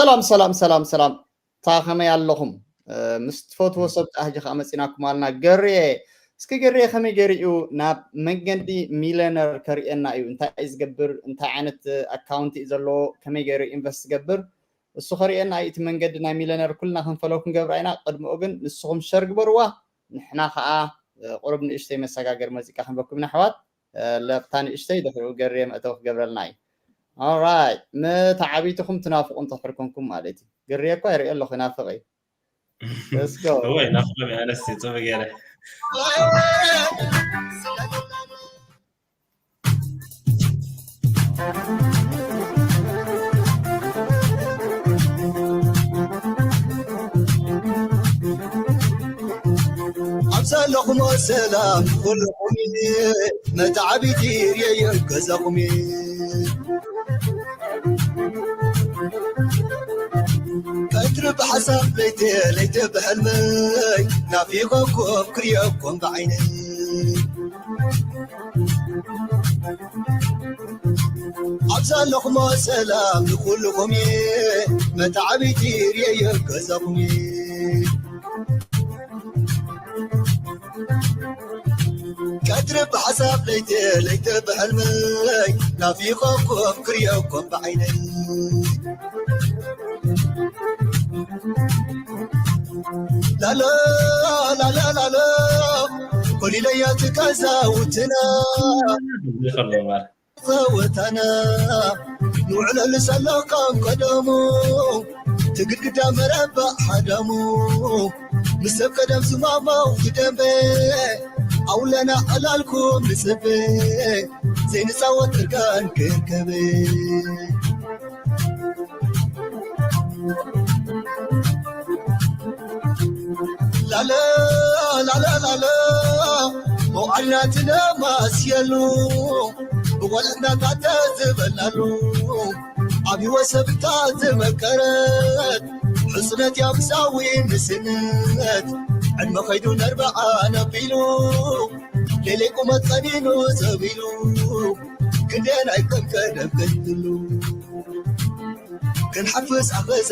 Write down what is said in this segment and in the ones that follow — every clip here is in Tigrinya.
ሰላም ሰላም ሰላም ሰላም፣ ታ ከመይ ኣለኹም? ምስ ትፈትዎ ሰብ ጣህጂ ከዓ መፂናኩም ኣለና። ገርየ፣ እስኪ ገርየ ከመይ ገይሩ እዩ ናብ መንገዲ ሚለነር ከርእየና እዩ? እንታይ እዩ ዝገብር? እንታይ ዓይነት ኣካውንት እዩ ዘለዎ? ከመይ ገይሩ ኢንቨስት ዝገብር? እሱ ከርእየና እዩ እቲ መንገዲ ናይ ሚለነር። ኩልና ክንፈለው ክንገብራ ኢና። ቅድሚኡ ግን ንስኹም ሸር ግበርዋ፣ ንሕና ከዓ ቁሩብ ንእሽተይ መሰጋገሪ መዚቃ ክንበኩም ኢና ኣሕዋት። ለቕታ ንእሽተይ ድሕሪኡ ገርየ መእተዊ ክገብረልና እዩ። ኦራይት፣ መተዓቢትኹም ትናፍቑ እንተድሕር ኮንኩም ማለት እዩ። ገርየ እኳ ይርእዮ ኣለኹ፣ ይናፍቕ እዩ። Let's go። እወ፣ ይናፍቖም እዩ። ኣነስ ጽቡቅ ገይረ። ኣብ ዘለኹሞ ሰላም ኩልኹም መተዓቢቲ ርእየ ገዛኹም። ቀትሪ ብሓሳብ ለይቲ ለይቲ ብሕልመይ ናፊቐኩም ክርእየኩም ብዓይነይ። ኣብ ዘለኹሞ ሰላም ንኹልኹም እየ መተዓቢቲ ርእየ ገዛኹም። ቀትሪ ብሓሳብ ለይቲ ለይቲ ብሕልመይ ናፊቐኩም ክርእየኩም ብዓይነይ። ላሎ ላሎ ላሎ ኮሊለያ ትካዛውትና ይኸሎ ማለት ጸወታና ንውዕለሉ ዘሎ ከም ቀደሙ ትግድግዳ መረባ ሓደሙ ምስ ሰብ ቀደም ዝማማው ዝደንበ ኣውለና ዕላልኩም ንጽበ ዘይንጻወት እርጋን ክርከበ። ላለ ላለ ላለ መውዓልና ትነማስየሉ ብቆልዕትና ታተ ዝበላሉ ኣብ ህይወት ሰብታ ዝመከረት ሕጽነት ያምሳዊ ምስነት ዕድመ ኸይዱ ነርባዓ ነቢሉ ሌሌ ቁመት ቀኒኑ ዘቢሉ ክንደን ኣይከም ቀደም ከይትሉ ክንሓፍስ ኣፈዛ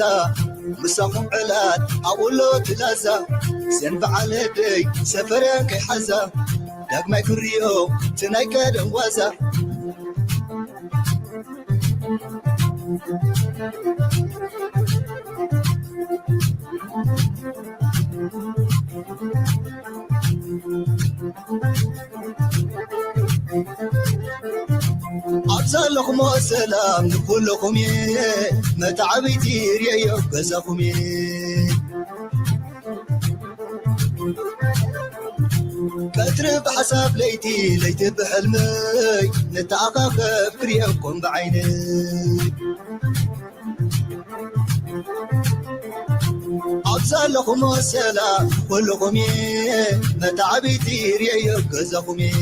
ምሳኹም ዕላል ኣብሎ ትላዛ ዘን በዓል ደይ ሰፈረን ከይሓዛ ዳግማይ ክንሪኦ ትናይ ቀደም ዋዛ። ኣብ ዘለኹሞ ሰላም ንኩልኹም እየ መተዓቢቲ ርእየዮ ገዛኹም እየ። ቀትሪ ብሓሳብ ለይቲ ለይቲ ብሕልመይ ንተኣኻኸብ ክርእየኩም ብዓይነይ። ኣብ ዘለኹሞ ሰላም ኩልኹም እየ መተዓቢቲ ርእየዮ ገዛኹም እየ።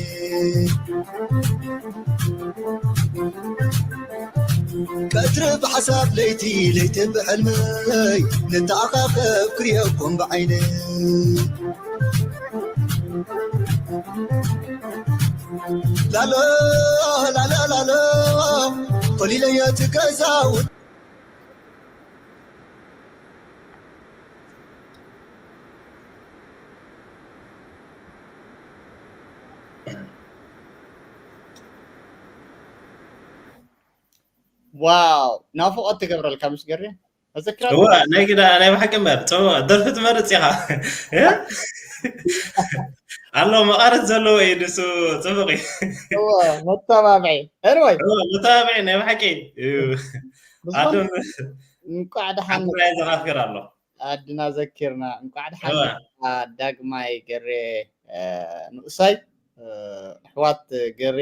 ቀትሪ ብሓሳብ ለይቲ ለይቲ ብሕልመይ ንተኣኻኸብ ክርእየኩም ብዓይነይ። ላሎ ላሎ ላሎ ኮሊለዮ ትገዛው ዋው ናፍቆት ትገብረልካ ምሽ ገርየ ኣዘክራ እዋ ናይ ግዳ ናይ ብሓቂ እምበር ጽቡቅ ደርፊ ትመርጽ ኢኻ ኣሎ መቃረት ዘለዎ እዩ ንሱ ጽቡቅ እዩ እዋ መተባብዒ anyway እዋ መተባብዒ ናይ ብሓቂ እዩ ኣዶ እንቋዕ ደሓን ኣዶ ናይ ዘኻፍር ኣሎ ኣድና ዘኪርና እንቋዕ ደሓን እዋ መጣ ዳግማይ ገሬ ንኡሳይ ኣሕዋት ገሬ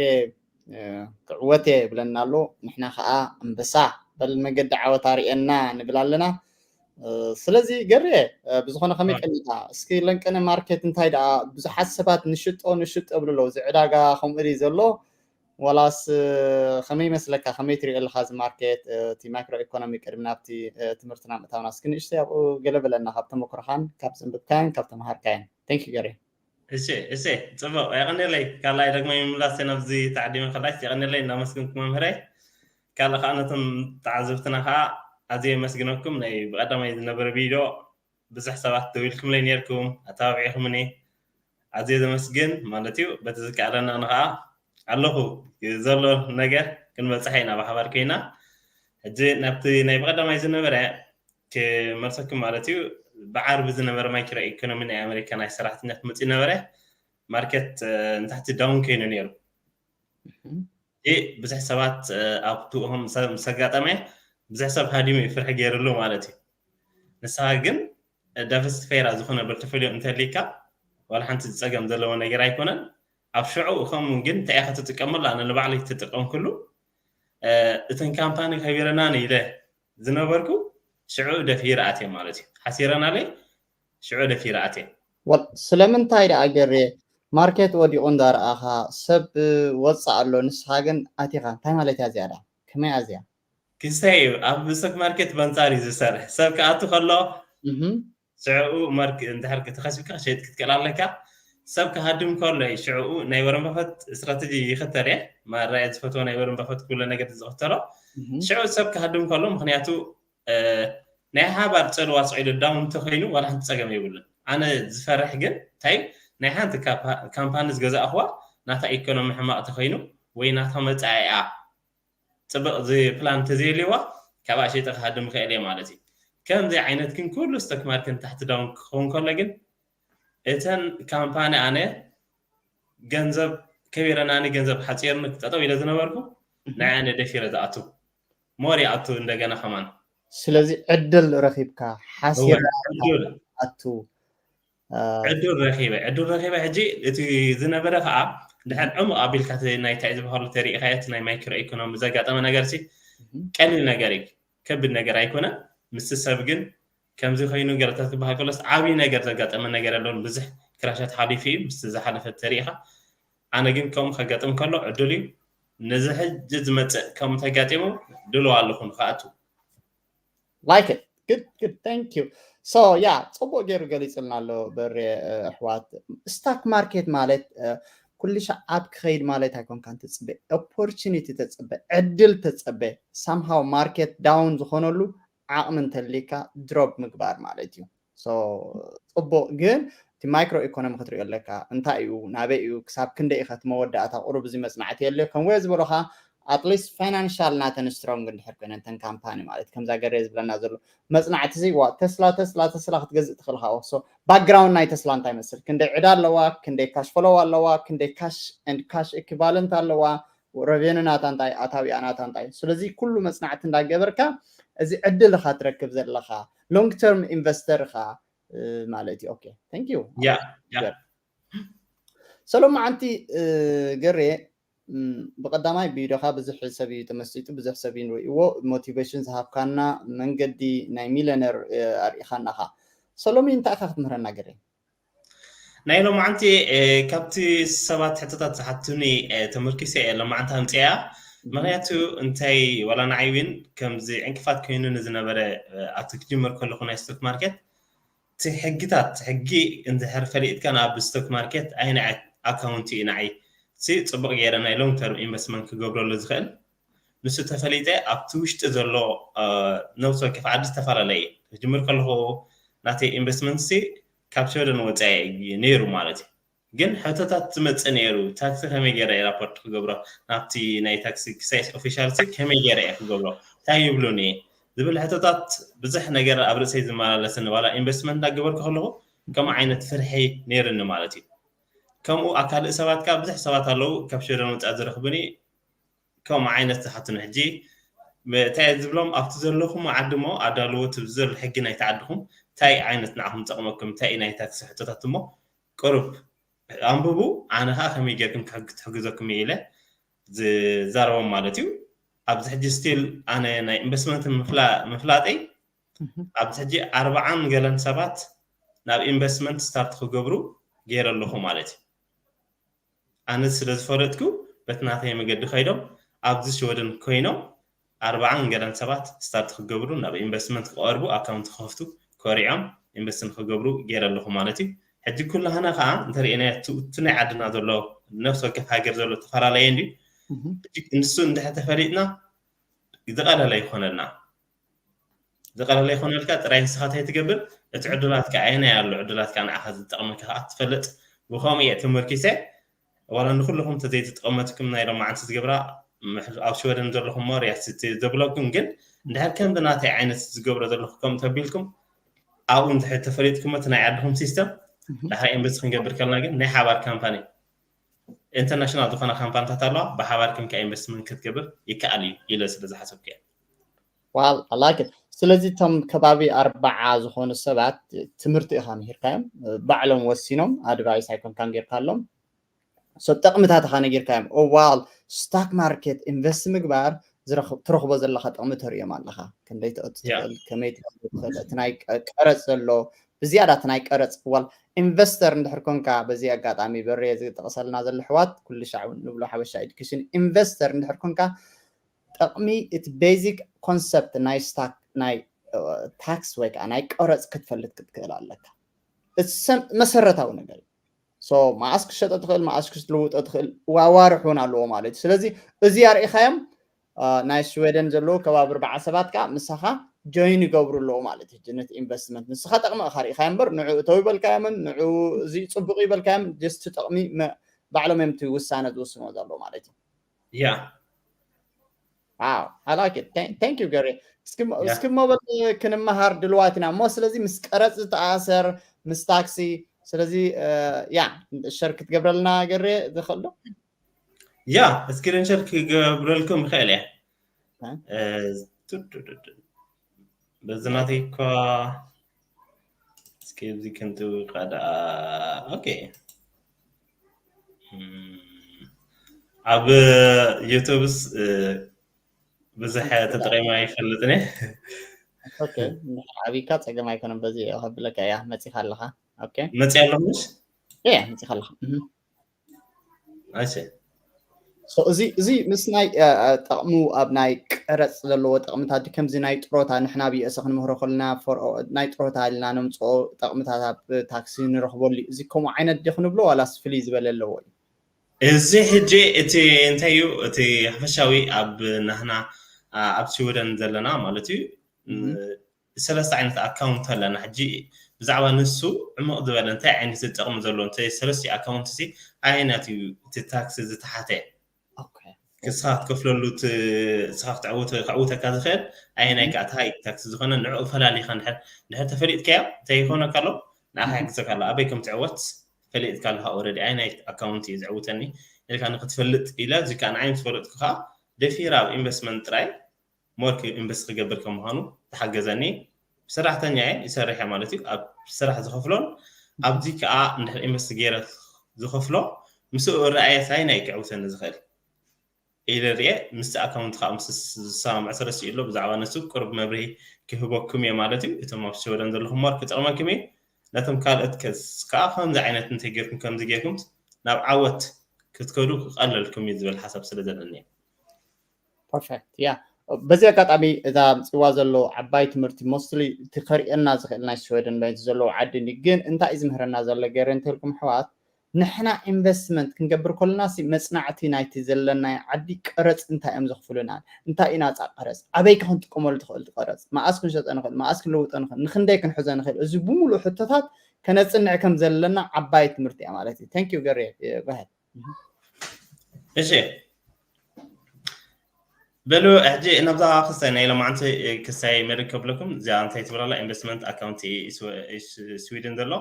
ክዕወት እየ ይብለና ኣሎ። ንሕና ከዓ ኣንበሳ በል መገዲ ዓወት ኣርእየና ንብል ኣለና። ስለዚ ገሬ ብዝኾነ ከመይ ቀኒኻ? እስኪ ለንቀነ ማርኬት እንታይ ደኣ ብዙሓት ሰባት ንሽጦ ንሽጦ ይብሉ ኣለዉ። እዚ ዕዳጋ ከምኡ ድዩ ዘሎ ዋላስ ከመይ ይመስለካ? ከመይ ትሪኦ ኣለኻ እዚ ማርኬት? እቲ ማይክሮ ኢኮኖሚ ቅድሚ ናብቲ ትምህርትና ምእታውና እስኪ ንእሽተይ ኣብኡ ገለ በለና ካብ ተመክሮኻን ካብ ዘንበብካዮን ካብ ተምሃርካዮን። Thank you ገሬ። እሺ እሺ ጽቡቕ የቐንየለይ ካልኣይ ደግመ ምምላስ ናብዚ ተዓዲመ ከላይስ የቐንየለይ እናመስግንኩ መምህረይ ካልእ ከዓ ነቶም ተዓዘብትና ከዓ ኣዝየ የመስግነኩም። ናይ ብቐዳማይ ዝነበረ ቪድዮ ብዙሕ ሰባት ደዊልኩምለይ ነርኩም፣ ኣተባቢዕኩምኒ። ኣዝየ ዘመስግን ማለት እዩ። በቲ ዝከኣለና ንኸዓ ኣለኹ፣ ዘሎ ነገር ክንበፅሐ ኢና ብሓባር ኮይና። ሕጂ ናብቲ ናይ ብቐዳማይ ዝነበረ ክመልሰኩም ማለት እዩ። ብዓርቢ ዝነበረ ማይክሮ ኢኮኖሚ ናይ ኣሜሪካ ናይ ሰራሕተኛ ክመፅእ ነበረ። ማርኬት ንታሕቲ ዳውን ኮይኑ ነይሩ። ብዙሕ ሰባት ኣብትኦም ምስ ኣጋጠመ ብዙሕ ሰብ ሃዲሙ እዩ፣ ፍርሒ ገይርሉ ማለት እዩ። ንስኻ ግን ዳይቨርሲፋየር ዝኾነ ፖርትፎሊዮ እንተልካ ዋላ ሓንቲ ዝፀገም ዘለዎ ነገር ኣይኮነን። ኣብ ሽዑ ከም ግን እንታይ ኢኻ ትጥቀመሉ? ኣነ ንባዕለይ ተጠቀምኩሉ። እተን ካምፓኒ ከቢረናን ኢለ ዝነበርኩ ሽዑ ደፊረ ኣትየ ማለት እዩ። ሓሲረናለይ ሽዑ ደፊረ ኣትየ። ወል ስለምንታይ ደኣ ገሬ ማርኬት ወዲቑ እንዳረኣኻ ሰብ ወፅእ ኣሎ፣ ንስኻ ግን ኣቲኻ እንታይ ማለት እያ እዚኣ ደኣ? ከመይ እያ እዚኣ? ክስታይ እዩ ኣብ ስቶክ ማርኬት በንፃር እዩ ዝሰርሕ። ሰብ ክኣቱ ከሎ ሽዕኡ ማርክ እንድሕር ተኸሲብካ ሸይጥ ክትክእል ኣለካ። ሰብ ክሃድም ከሎ እዩ ሽዕኡ ናይ ወረን በፈት ስትራተጂ ይኽተል እየ። ማራ እየ ዝፈትዎ ናይ ወረን በፈት ኩሉ ነገር ዝኽተሎ ሽዑ ሰብ ክሃድም ከሎ፣ ምክንያቱ ናይ ሓባር ፅልዋ ስዒሉ ዳውን እንተኮይኑ ዋላ ሓንቲ ፀገም የብሉን። ኣነ ዝፈርሕ ግን እንታይ ናይ ሓንቲ ካምፓኒ ዝገዛእኽዋ ናታ ኢኮኖሚ ሕማቕ ተኮይኑ ወይ ናታ መፃኢኣ ፅብቕ ፕላን ተዘየልዋ ካብኣ ሸይጠ ክሃድም ክእል እየ ማለት እዩ። ከምዚ ዓይነት ግን ኩሉ ስቶክ ማርኬት ታሕቲ ዳውን ክኸውን ከሎ ግን እተን ካምፓኒ ኣነ ገንዘብ ከቢረናኒ ገንዘብ ሓፂርኒ ክጠጠው ኢለ ዝነበርኩ ንዓይ ኣነ ደፊረ ዝኣቱ ሞር ይኣቱ እንደገና ከማን ስለዚ ዕድል ረኺብካ ሓሲር ኣቱ ዕዱል ረኺበ ዕዱል ረኺበ ሕጂ እቲ ዝነበረ ከዓ ድሕር ዕሙቕ ኣቢልካ ናይታይ ዝበሃሉ ተሪኢኻ እቲ ናይ ማይክሮ ኢኮኖሚ ዘጋጠመ ነገር ሲ ቀሊል ነገር እዩ ከብድ ነገር ኣይኮነ ምስ ሰብ ግን ከምዚ ኮይኑ ገለታት ክበሃል ከሎስ ዓብዪ ነገር ዘጋጠመ ነገር ኣለውን ብዙሕ ክራሻት ሓሊፉ እዩ ምስ ዝሓለፈ ተሪኢኻ ኣነ ግን ከምኡ ከጋጥም ከሎ ዕዱል እዩ ነዚ ሕጂ ዝመፅእ ከም ተጋጢሙ ድልዋ ኣለኹ ንክኣቱ like it good good thank you so yeah ፅቡቅ ገይሩ ገሊፅልና ኣሎ በሬ ኣሕዋት ስታክ ማርኬት ማለት ኩሉ ሻዓብ ክኸይድ ማለት ኣይኮንካን ትፅበ ኦፖርቹኒቲ ተፅበ ዕድል ተፅበ ሳምሃው ማርኬት ዳውን ዝኾነሉ ዓቕሚ እንተሊካ ድሮፕ ምግባር ማለት እዩ ፅቡቅ ግን እቲ ማይክሮ ኢኮኖሚ ክትሪኦ ኣለካ እንታይ እዩ ናበይ እዩ ክሳብ ክንደይ ኢኻ እቲ መወዳእታ ቁሩብ እዚ መፅናዕቲ የለ ከም ወየ ዝበሉካ ኣትሊስት ፋይናንሻል ናተን ስትሮንግ እንድሕር ኮይነን ተን ካምፓኒ ማለት ከምዛ ገሬ ዝብለና ዘሎ መፅናዕቲ ሲ ዋ ተስላ ተስላ ተስላ ክትገዝእ ትኽእል ካ ሶ ባክግራውንድ ናይ ተስላ እንታይ መስል ክንደይ ዕዳ ኣለዋ ክንደይ ካሽ ፈሎው ኣለዋ ክንደይ ካሽ ኤንድ ካሽ ኢኪቫለንት ኣለዋ ረቬኑ ናታ እንታይ ኣታዊኣ ናታ እንታይ ስለዚ ኩሉ መፅናዕቲ እንዳገበርካ እዚ ዕድል ኢኻ ትረክብ ዘለኻ ሎንግ ተርም ኢንቨስተር ኢኻ ማለት እዩ okay thank you ያ ሰሎማዓንቲ ገሬ ብቀዳማይ ቪድዮካ ብዙሕ ሰብ እዩ ተመሲጡ ብዙሕ ሰብ እዩ ንርእይዎ ሞቲቬሽን ዝሃብካና መንገዲ ናይ ሚለነር ኣርኢኻናኻ ሰሎሚ እንታይ ኢኻ ክትምህረና ገሬ ናይ ሎማዓንቲ ካብቲ ሰባት ሕቶታት ዝሓትኒ ተመርኪሰ እየ ሎማዓንቲ ኣምፅያ ምክንያቱ እንታይ ዋላ ንዓይ እውን ከምዚ ዕንቅፋት ኮይኑ ንዝነበረ ኣብቲ ክጅምር ከለኹ ናይ ስቶክ ማርኬት እቲ ሕግታት ሕጊ እንድሕር ፈሊጥካ ናብ ስቶክ ማርኬት ኣይንዓት ኣካውንቲ እዩ ንዓይ ሲ ፅቡቅ ገይረ ናይ ሎንግ ተርም ኢንቨስትመንት ክገብረሉ ዝኽእል ንሱ ተፈሊጠ ኣብቲ ውሽጢ ዘሎ ነብሲ ወከፍ ዓዲ ዝተፈላለየ ክጅምር ከለኹ ናተይ ኢንቨስትመንት ሲ ካብ ሸወደን ወፃኢ ነይሩ ማለት እዩ ግን ሕቶታት ዝመፅእ ነይሩ ታክሲ ከመይ ገይረ ራፖርት ክገብሮ ናብቲ ናይ ታክሲ ክሳይስ ኦፊሻል ሲ ከመይ ገይረ እየ ክገብሮ እንታይ ይብሉኒ ዝብል ሕቶታት ብዙሕ ነገር ኣብ ርእሰይ ዝመላለስኒ ዋላ ኢንቨስትመንት እናገበርኩ ከለኹ ከምኡ ዓይነት ፍርሒ ነይርኒ ማለት እዩ ከምኡ ኣካልእ ሰባት ከዓ ብዙሕ ሰባት ኣለዉ ካብ ሸወደን ወፃኢ ዝረኽቡኒ ከምኡ ዓይነት ዝሓቱኒ ሕጂ እንታይ ዝብሎም ኣብቲ ዘለኹም ዓዲ ሞ ኣዳልዎ ትብዝል ሕጊ ናይቲ ዓድኹም እንታይ ዓይነት ንዓኹም ዝጠቕመኩም እንታይ ናይ ታክሲ ሕቶታት እሞ ቅሩብ ኣንብቡ ኣነ ከዓ ከመይ ጌርኩም ክትሕግዘኩም ኢለ ዝዛረቦም ማለት እዩ ኣብዚ ሕጂ ስቲል ኣነ ናይ ኢንቨስትመንት ምፍላጠይ ኣብዚ ሕጂ ኣርባዓን ገለን ሰባት ናብ ኢንቨስትመንት ስታርት ክገብሩ ገይረ ኣለኹ ማለት እዩ ኣነ ስለ ዝፈለጥኩ በቲ ናተይ መገዲ ከይዶም ኣብዚ ሽወደን ኮይኖም ኣርባዓን ገለን ሰባት ስታርት ክገብሩ ናብ ኢንቨስትመንት ክቐርቡ ኣካውንት ክኸፍቱ ኮሪዖም ኢንቨስት ንክገብሩ ገይረ ኣለኹ ማለት እዩ ሕጂ ኩላህና ከዓ እንተሪእና እቲ ናይ ዓድና ዘሎ ነፍሲ ወከፍ ሃገር ዘሎ ተፈላለየ እንዲ ንሱ እንድሕር ተፈሊጥና ዝቐለለ ይኮነልና ዝቐለለ ይኾነልካ። ጥራይ ንስኻ እንታይ ትገብር፣ እቲ ዕዱላት ከኣ ኣየናይ ኣሎ፣ ዕዱላት ከኣ ንዓኻ ዝጠቕመካ ከኣ ትፈልጥ። ብኸምኡ እየ ተመርኪሰ። ዋላ ንኩልኹም ተዘይተጠቐመትኩም ናይ ሎማዓንቲ ዝገብራ፣ ምሕ- ኣብ ሽወደን ዘለኹም ሞ ሪያስቲ ዘብለኩም፣ ግን እንድሕር ከም ብናተይ ዓይነት ዝገብሮ ዘለኹ ከም ተቢልኩም፣ ኣብኡ እንድሕር ተፈሊጥኩም እቲ ናይ ዓድኹም ሲስተም፣ ድሕሪ ኢንቨስት ክንገብር ከለና ግን ናይ ሓባር ካምፓኒ፣ ኢንተርናሽናል ዝኾና ካምፓኒታት ኣለዋ፣ ብሓባር ክንካ ኢንቨስትመንት ክትገብር ይከኣል እዩ ኢለ ስለ ዝሓሰብኩ እየ። ዋል ኣላይክ። ስለዚ እቶም ከባቢ ኣርባዓ ዝኾኑ ሰባት ትምህርቲ ኢኻ ምሂርካዮም፣ ባዕሎም ወሲኖም ኣድቫይስ ኣይኮንካን ጌርካሎም። ሶ ጠቕምታት ኢኻ ነጊርካዮም። ኦ ዋል፣ ስታክ ማርኬት ኢንቨስት ምግባር ዝረኽ- ትረኽቦ ዘለኻ ጥቕሚ ተርእዮም ኣለኻ። ክንደይ ትቕጽ ያ። ትኽእል፣ ከመይ ትኽእል ትኽእል፣ እቲ ናይ ቀ- ቀረጽ ዘሎ ብዝያዳ እቲ ናይ ቀረጽ ዋል ኢንቨስተር እንድሕር ኮንካ፣ በዚ ኣጋጣሚ በሬ ዝጠቕሰልና ዘሎ ኣሕዋት ኩሉ ሻዕ እውን ንብሎ ሓበሻ ኤዱኬሽን ኢንቨስተር እንድሕር ኮንካ፣ ጥቕሚ እቲ ቤዚክ ኮንሰፕት ናይ ስታክ ናይ ታክስ ወይ ከዓ ናይ ቀረፅ ክትፈልጥ ክትክእል ኣለካ። እቲ ሰም- መሰረታዊ ነገር እዩ። ሶ መዓስ ክሸጦ ትኽእል፣ መዓስ ክትልውጦ ትኽእል፣ ዋዋርሕ እውን ኣለዎ ማለት እዩ። ስለዚ እዚ ኣርኢኻዮም፣ አ፣ ናይ ስዌደን ዘለዉ ከባቢ ኣርባዓ ሰባት ከዓ ምሳኻ ጆይን ይገብሩ ኣለዉ ማለት እዩ። ነቲ ኢንቨስትመንት ንስኻ ጠቕሚ ኢኻ ርኢኻዮ እምበር ንዑ እተው ይበልካዮምን ንዑ እዚ ፅቡቕ ይበልካዮም ጀስት ጠቕሚ መ- ባዕሎም እዮም እቲ ውሳነ ዝውስኖ ዘለዉ ማለት እዩ። ያ ዋው I like it. Thank you ገሬ። እስኪ ሞ- ያ። እስኪ ሞበል ክንመሃር ድልዋት ኢና እሞ ስለዚ ምስ ቀረፅ ዝተኣሰር ምስ ታክሲ ስለዚ እ፣ ያ ሸር ክትገብረልና ገሬ ዝኽእል ዶ? ያ ስክሪን ሸር ክገብረልኩም ይኽእል እየ። እ? እ፣ ቱ- ቱ- ቱ- ቱ። በዚ ናተይ እኳ እስኪ እዚ ክንትው ቃ ደኣ ኦኬ። እም፣ ኣብ ዩቱብስ እ፣ ብዙሕ ተጠቂመ ኣይፈልጥን እየ። ኦኬ ዓብይካ ፀገም ኣይኮነን። በዚ ከብለካ እያ መፂኻ ኣለኻ። ኦኬ መፅእ ኣለኹ ምሽ ያ መፂኻ ኣለኻ። እህ። እሺ So እዚ እዚ ምስ ናይ እ፣ እ፣ ጠቕሙ ኣብ ናይ ቀረፅ ዘለዎ ጠቕምታት ከምዚ ናይ ጥሮታ ንሕና ብየእሰ ክንምህሮ ከለና for- ናይ ጥሮታ ኢልና ነምፅኦ ጠቕምታት ኣብ ታክሲ ንረኽበሉ እዩ። እዚ ከምኡ ዓይነት ዲ ክንብሎ ዋላስ ፍልይ ዝበለ ኣለዎ እዩ? እዚ ሕጂ እቲ እንታይ እዩ እቲ ሓፈሻዊ ኣብ ናህና ኣ፣ ኣብ ሽወደን ዘለና ማለት እዩ እህ። እ፣ ሰለስተ ዓይነት ኣካውንት ኣለና። ሕጂ ብዛዕባ ንሱ ዕሙቕ ዝበለ እንታይ ዓይነት ጥቕሚ ዘለዎ እንተ ሰለስተ ኣካውንት ሲ ኣይነት እዩ እቲ ታክሲ ዝተሓተ ኦኬ ክስኻ ክትከፍለሉ እቲ እስኻ ክትዕውት ክዕውተካ ዝኽእል ኣየናይ ከዓ እቲ ሃይ ታክሲ ዝኾነ ንዕኡ ፈላሊኻ እንድሕር እንድሕር ተፈሊጥካዮ እንታይ ይኾነካ ኣሎ ንኣኻ ይሕግዘካ ኣሎ ኣበይ ከም ትዕወት ፈሊጥካ ኣለኻ ኦረዲ ኣየናይ ኣካውንት እዩ ዝዕውተኒ ኢልካ ንክትፈልጥ ኢለ እዚ ከዓ ንዓይ ምስ ፈለጥኩ ከዓ ደፊር ኣብ ኢንቨስትመንት ጥራይ ሞር ኢንቨስት ክገብር ከም ምዃኑ ተሓገዘኒ ብሰራሕተኛ እየ ይሰርሕ እየ ማለት እዩ ኣብ ስራሕ ዝኸፍሎን ኣብዚ ከዓ እንድሕር ኢንቨስት ገይረ ዝኸፍሎ ምስኡ ርኣየ ሳይ ናይ ክዕውተኒ ዝኽእል ኢለ ርኤ ምስቲ ኣካውንት ከዓ ምስ ዝሰማምዕ ሰለስቲ ኣሎ ብዛዕባ ነሱ ቅርብ መብርሂ ክህበኩም እየ ማለት እዩ እቶም ኣብ ሽወደን ዘለኹም ሞር ክጠቕመኩም እዩ ነቶም ካልኦት ከስ ከዓ ከምዚ ዓይነት እንተይ ጌርኩም ከምዚ ጌርኩም ናብ ዓወት ክትከዱ ክቐለልኩም እዩ ዝብል ሓሳብ ስለ ዘለኒ እዩ ፐርፌክት ያ በዚ ኣጋጣሚ እዛ ምፅዋ ዘሎ ዓባይ ትምህርቲ ሞስትሊ እቲ ከርእየና ዝኽእል ናይ ሽወደን ናይቲ ዘለዎ ዓዲ እዩ ግን እንታይ እዩ ዝምህረና ዘሎ ገይረ እንተልኩም ኣሕዋት ንሕና ኢንቨስትመንት ክንገብር ከለና ሲ መፅናዕቲ ናይቲ ዘለናይ ዓዲ ቀረፅ እንታይ እዮም ዘኽፍሉና እንታይ እዩ ናፃ ቀረፅ ኣበይ ክንጥቀመሉ ትኽእል ቀረፅ መኣስ ክንሸጠ ንኽእል መኣስ ክንልውጠ ንኽእል ንክንደይ ክንሕዞ ንኽእል እዚ ብምሉእ ሕቶታት ከነፅንዕ ከም ዘለና ዓባይ ትምህርቲ እያ ማለት እዩ thank you ገሬ go ahead እሺ በሉ ሕጂ ናብዛ ክስታይ ናይ ሎማዓንቲ ክስታይ መደብ ከብለኩም እዚኣ እንታይ ትብላላ ኢንቨስትመንት ኣካውንት ስዊድን ዘሎ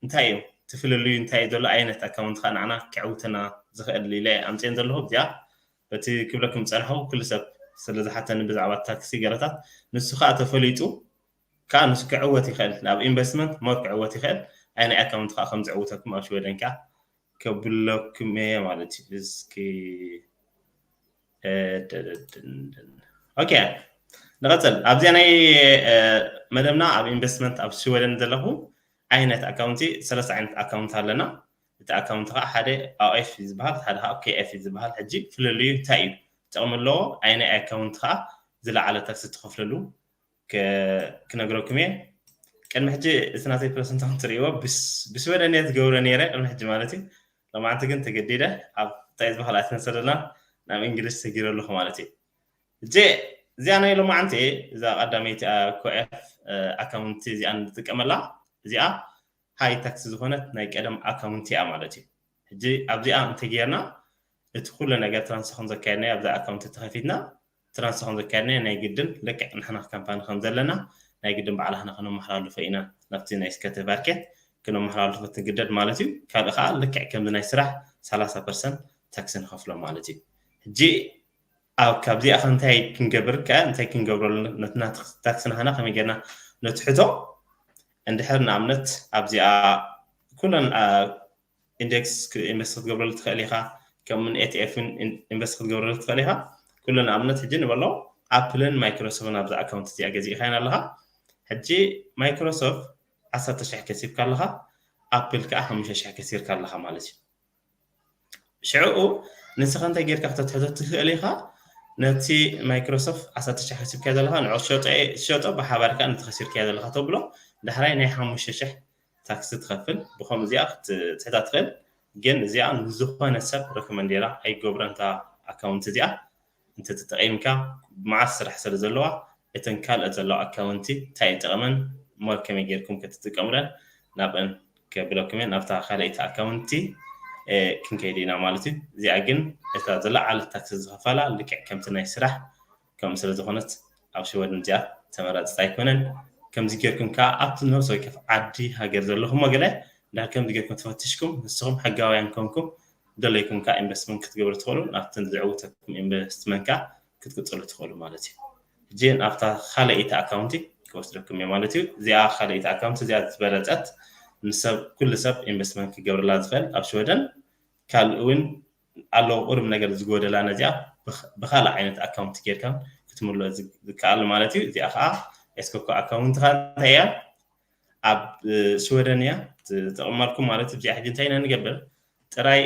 እንታይ እዩ ትፍልልዩ እንታይ እዩ ዘሎ ዓይነት ኣካውንት ከዓ ንዓና ክዕውተና ዝኽእል ኢለ ኣምፅኤን ዘለኹ እዚኣ በቲ ክብለኩም ዝፀንሐኹ ኩሉ ሰብ ስለ ዝሓተኒ ብዛዕባ ታክሲ ገረታት ንሱ ከዓ ተፈሊጡ ከዓ ንሱ ክዕወት ይኽእል ናብ ኢንቨስትመንት ሞር ክዕወት ይኽእል ኣይ ናይ ኣካውንት ከዓ ከም ዝዕውተኩም ኣብ ሽወደን ከዓ ከብለኩም እየ ማለት እዩ እስኪ ኦኬ ንቐፅል ኣብዚኣ ናይ መደብና ኣብ ኢንቨስትመንት ኣብ ሽወደን ዘለኹ ዓይነት ኣካውንቲ ሰለስተ ዓይነት ኣካውንት ኣለና እቲ ኣካውንት ከዓ ሓደ ኣኤፍ ዝበሃል ሓደ ከዓ ኬኤፍ ዝበሃል ሕጂ ፍልልዩ እንታይ እዩ ጥቕሚ ኣለዎ ኣይናይ ኣካውንት ከዓ ዝለዓለ ታክሲ ትኸፍለሉ ክነግረኩም እየ ቅድሚ ሕጂ እቲ ናተይ ፕረሰንታውን ትርእይዎ ብስወደን እየ ዝገብሮ ነይረ ቅድሚ ሕጂ ማለት እዩ ሎማዓንቲ ግን ተገዲደ ኣብ እንታይ ዝበሃል ኣይትነሰለና ናብ እንግሊዝ ሰጊረ ኣለኹ ማለት እዩ እጂ እዚኣ ናይ ሎማዓንቲ እዛ ቀዳመይቲ ኮኤፍ ኣካውንቲ እዚኣ ንጥቀመላ። እዚኣ ሃይ ታክስ ዝኾነት ናይ ቀደም ኣካውንቲ እያ ማለት እዩ። ሕጂ ኣብዚኣ እንተጌርና እቲ ኩሉ ነገር ትራንሳክሽን ዘካየድናዮ ኣብዛ ኣካውንቲ ተኸፊትና ትራንሳክሽን ዘካየድናዮ ናይ ግድን ልክዕ ንሕና ካምፓኒ ከም ዘለና ናይ ግድን ባዕላህና ከነመሓላልፎ ኢና ናብቲ ናይ ስከተ ባርኬት ክነመሓላልፎ ትግደድ ማለት እዩ። ካልእ ከዓ ልክዕ ከምዚ ናይ ስራሕ ሰላሳ ፐርሰንት ታክሲ ንኸፍሎ ማለት እዩ። ሕጂ ኣብ ካብዚኣ ከ እንታይ ክንገብር ከ እንታይ ክንገብረሉ ነትና ታክሲ ናህና ከመይ ጌርና ነትሕቶ? እንድሕር ንኣብነት ኣብዚኣ ኩለን ኢንዴክስ ኢንቨስት ክትገብረሉ ትኽእል ኢኻ። ከምኡን ኤቲኤፍን ኢንቨስት ክትገብረሉ ትኽእል ኢኻ። ኩሉ ንኣብነት ሕጂ ንበሎ ኣፕልን ማይክሮሶፍትን ኣብዛ ኣካውንት እዚኣ ገዚእኻየን ኣለኻ። ሕጂ ማይክሮሶፍት ዓሰርተ ሽሕ ከሲብካ ኣለኻ፣ ኣፕል ከዓ ሓሙሽተ ሽሕ ከሲርካ ኣለኻ ማለት እዩ። ሽዕኡ ንስኻ እንታይ ጌርካ ክተትሕቶ ትኽእል ኢኻ? ነቲ ማይክሮሶፍት ዓሰርተ ሽሕ ከሲብካ ዘለኻ ንዑ ሸጦ ብሓባር ከዓ ነቲ ከሲርካ ዘለኻ ተብሎ ዳሕራይ ናይ ሓሙሽተ ሽሕ ታክሲ ትኸፍል። ብኸም እዚኣ ክትሕታ ትኽእል። ግን እዚኣ ንዝኾነ ሰብ ረኮመንድ ጌራ ኣይገብሮን እታ ኣካውንት እዚኣ። እንተተጠቒምካ መዓት ስራሕ ስለ ዘለዋ እተን ካልኦት ዘለዋ ኣካውንቲ እንታይ ይጠቕመን ሞር ከመይ ጌርኩም ክትጥቀሙለን ናብአን ከብለኩም እየ። ናብታ ካልኣይቲ ኣካውንቲ ክንከይድ ኢና ማለት እዩ። እዚኣ ግን እታ ዝለዓለት ታክሲ ዝኸፈላ ልክዕ ከምቲ ናይ ስራሕ ከምኡ ስለ ዝኾነት ኣብ ሽወደን እዚኣ ተመራፅት ኣይኮነን። ከምዚ ጌርኩም ከዓ ኣብቲ ነብሲ ወከፍ ዓዲ ሃገር ዘለኹም ገለ እንዳ ከምዚ ጌርኩም ተፈትሽኩም ንስኹም ሕጋውያን ኮንኩም ደለይኩም ከዓ ኢንቨስትመንት ክትገብሩ ትኽእሉ ናብቲ ዝዕውተኩም ኢንቨስትመንት ከዓ ክትቅፅሉ ትኽእሉ ማለት እዩ። ሕጂ ኣብታ ካልኣይቲ ኣካውንቲ ክወስደኩም እየ ማለት እዩ። እዚኣ ካልኣይቲ ኣካውንቲ እዚኣ ዝበለፀት ንሰብ ኩሉ ሰብ ኢንቨስትመንት ክገብርላ ዝኽእል ኣብ ሽወደን ካልእ እውን ኣለዎ ቁሩብ ነገር ዝጎደላ ነዚኣ ብኻልእ ዓይነት ኣካውንት ጌርካ ክትምልኦ ዝከኣል ማለት እዩ። እዚኣ ከዓ ኤስኮኮ ኣካውንትካ እንታይ እያ ኣብ ሽወደን እያ ትጠቕመልኩም ማለት እዩ። እዚኣ ሕጂ እንታይ ኢና ንገብር ጥራይ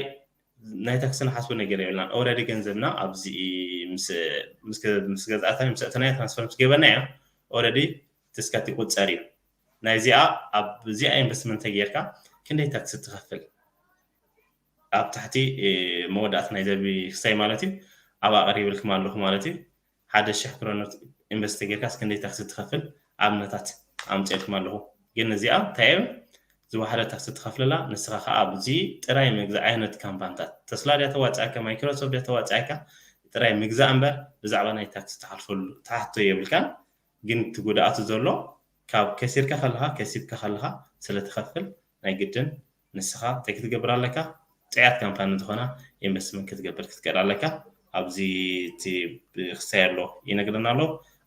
ናይ ታክሲ ንሓስቡ ነገር የብልናን። ኦረዲ ገንዘብና ኣብዚ ምስ ገዛእታ ምስ እተናዮ ትራንስፈር ምስ ገበርና እያ ኦረዲ ትስካት ይቁፀር እዩ። ናይዚኣ ኣብዚኣ ኢንቨስትመንት ተጌርካ ክንደይ ታክሲ ትኸፍል ኣብ ታሕቲ መወዳእታ ናይ ዘቢ ክሳይ ማለት እዩ ኣብ ኣቕሪብልኩም ኣለኹ ማለት እዩ። ሓደ ሽሕ ክሮኖት ኢንቨስት ጌርካስ ክንደይ ታክሲ ትኸፍል ኣብነታት ኣምፅኤልኩም ኣለኹ። ግን እዚኣ እንታይ እዮም ዝወሓደ ታክሲ ትኸፍለላ ንስኻ ከዓ ኣብዚ ጥራይ መግዛእ ዓይነት ካምፓንታት ተስላ ድያ ተዋፅኣካ ማይክሮሶፍት ድያ ተዋፅኣካ ጥራይ ምግዛእ እምበር ብዛዕባ ናይ ታክሲ ትሓልፈሉ ትሓቶ የብልካን። ግን እቲ ጉድኣቱ ዘሎ ካብ ከሲርካ ከለኻ ከሲብካ ከለኻ ስለትኸፍል ናይ ግድን ንስኻ እንታይ ክትገብር ኣለካ? ጥዕያት ካምፓኒ ዝኾና ኢንቨስትመንት ክትገብር ክትክእል ኣለካ። ኣብዚ እቲ ክሳይ ኣሎ ይነግረና ኣሎ።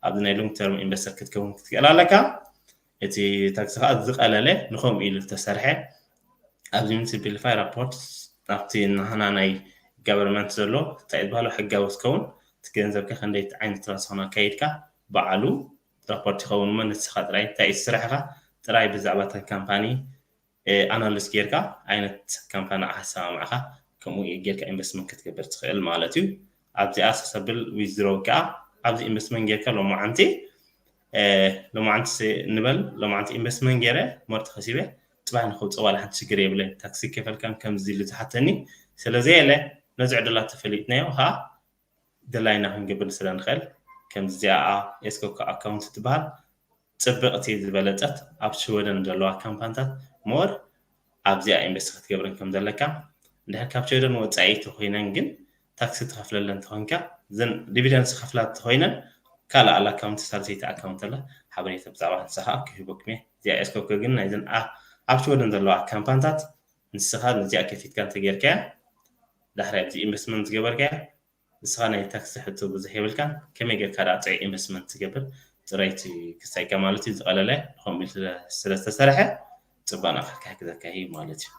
ኣብዚ ናይ ሎንግ ተርም ኢንቨስተር ክትከውን ክትክእል ኣለካ። እቲ ታክሲ ከዓ ዝቐለለ ንኸምኡ ኢሉ ዝተሰርሐ ኣብዚ ምን ሲምፕሊፋይ ራፖርት ናብቲ ናህና ናይ ጋቨርንመንት ዘሎ እንታይ ዝበሃሎ ሕጋዊ ክትከውን እቲ ገንዘብካ ክንደይ ዓይነት ትራንስፈር ኣካይድካ በዓሉ ራፖርት ይኸውን እሞ ንስኻ ጥራይ እንታይ እዩ ስራሕኻ ጥራይ ብዛዕባ እታ ካምፓኒ ኣናሊስ ጌርካ ዓይነት ካምፓኒ ኣሰማምዕኻ ከምኡ ጌርካ ኢንቨስትመንት ክትገብር ትኽእል ማለት እዩ። ኣብዚኣ ሰሰብል ዊዝድሮው ከዓ ኣብዚ ኢንቨስትመንት ጌርካ ሎማዓንቲ ሎማዓንቲ ንበል ሎማዓንቲ ኢንቨስትመንት ገይረ ሞር ተኸሲበ ፅባሕ ንክውፅእ ዋላ ሓንቲ ሽግር የብለይ ታክሲ ከፈልካን ከምዚ ኢሉ ዝሓተኒ ስለዘየለ ነዚ ዕድላት ተፈሊጥናዮ ከዓ ደላይና ክንገብር ስለ ንኽእል ከምዚኣ ኤስኮካ ኣካውንት ትበሃል ፅብቕቲ ዝበለፀት ኣብ ሽወደን ዘለዋ ካምፓንታት ሞር ኣብዚኣ ኢንቨስት ክትገብረን ከም ዘለካ እንድሕር ካብ ሽወደን ወፃኢ ተኮይነን ግን ታክሲ ትኸፍለለን ተኾንካ እዘን ዲቪደንስ ዝኸፍላ ተኾይነን ካልእ ኣላ ኣካውንት ሳልሰይቲ ኣካውንት ኣላ ሓበሬታ ብዛዕባ ንስኻ ክህበኩም እየ እዚኣ ኤስኮኮ ግን ናይዘን ኣብ ሽወደን ዘለዋ ካምፓንታት ንስኻ ነዚኣ ከፊትካ እንተጌርካያ ዳሕራይ ኣብዚ ኢንቨስትመንት ዝገበርካያ ንስኻ ናይ ታክሲ ሕቶ ብዙሕ የብልካን ከመይ ጌርካ ደኣ ጥዑይ ኢንቨስትመንት ትገብር ጥራይቲ ክሳይካ ማለት እዩ ዝቐለለ ንኸምኡ ኢሉ ስለዝተሰርሐ ፅቡቅ ንዓኻ ክሕግዘካ እዩ ማለት እዩ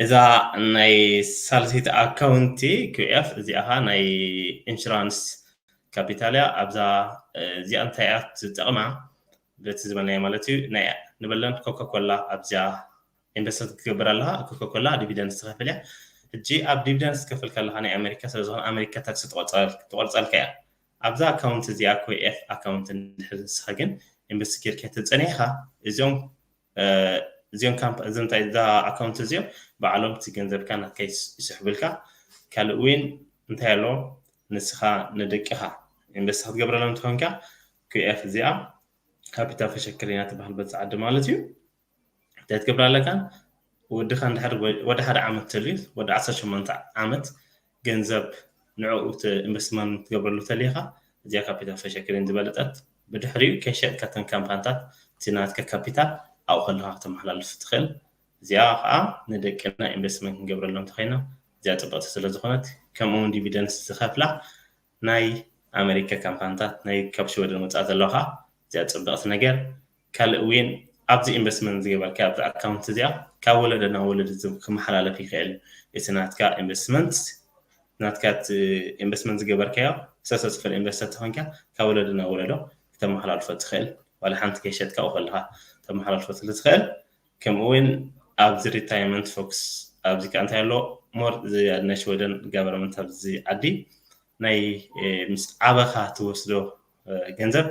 እዛ ናይ ሳልሰይቲ ኣካውንቲ ኪኤፍ እዚኣ ኸዓ ናይ ኢንሹራንስ ካፒታል እያ ኣብዛ እዚኣ እንታይ እያ ትጠቕማ በቲ ዝበልናዮ ማለት እዩ ናይ ንበለን ኮካኮላ ኣብዚኣ ኢንቨስት ክትገብር ኣለኻ ኮካኮላ ዲቪደንስ ትኸፍል እያ ሕጂ ኣብ ዲቪደንስ ትከፍል ከለኻ ናይ ኣሜሪካ ስለዝኾነ ኣሜሪካ ታክሲ ትቆርፀልካ እያ ኣብዛ ኣካውንት እዚኣ ኮኤፍ ኣካውንት እንድሕር ንስኻ ግን ኢንቨስት ጌርካ ተፀኒሕኻ እዚኦም እዚኦም እዛ ኣካውንት እዚኦም ባዕሎም እቲ ገንዘብካ ናትካ ይስሕብልካ ካልእ እውን እንታይ ኣሎ ንስኻ ንደቅኻ ኢንቨስት ክትገብረሎም እንተኾንካ፣ ኩኤፍ እዚኣ ካፒታል ፈሸክር ኢና ትበሃል በዚ ዓዲ ማለት እዩ። እንታይ ትገብር ኣለካ? ወድኻ እንድሕር ወ-፣ ወደ ሓደ ዓመት ተልዩ፣ ወደ ዓሰርተ ሸሞንተ ዓመት ገንዘብ ንዕኡ ት-፣ ኢንቨስትመንት ትገብረሉ ተሊኻ፣ እዚኣ ካፒታል ፈሸክሪን ዝበለጸት፣ ብድሕሪኡ ከይሸጥካ እተን ካምፓንታት እቲ ናትካ ካፒታል ኣብኡ ከለኻ ክተመሓላልፍ ትኽእል። እዚኣ ከዓ ንደቅና ኢንቨስትመንት ክንገብረሎም እንተኾይና እዚኣ ጽብቕቲ ስለ ዝኾነት፣ ከምኡ እውን ዲቪደንስ ዝኸፍላ ናይ ኣሜሪካ ካምፓንታት፣ ናይ ካብ ሽወደን ወፃእ ዘለዋ ከዓ እዚኣ ጽብቕቲ ነገር። ካልእ እውን ኣብዚ ኢንቨስትመንት ዝገበርካ ኣብዚ ኣካውንት እዚኣ ካብ ወለዶ ናብ ወለዶ ዝ-፣ ክመሓላለፍ ይኽእል። እቲ ናትካ ኢንቨስትመንት፣ ናትካ እቲ ኢንቨስትመንት ዝገበርካዮ ሰሰስፈል ኢንቨስተር ተኾንካ ካብ ወለዶ ናብ ወለዶ ክተመሓላልፎ ትኽእል። ዋላ ሓንቲ ከይሸጥካ ኣብኡ ከለኻ ተመሓላልፎ ስለ ትኽእል። ከምኡ እውን ኣብዚ ሪታይርመንት ፎክስ ኣብዚ ከዓ እንታይ ኣሎ ሞር ናይ ሽወደን ጋቨርመንት ኣብዚ ዓዲ ናይ፣ እ፣ ምስ ዓበኻ ትወስዶ፣ እ፣ ገንዘብ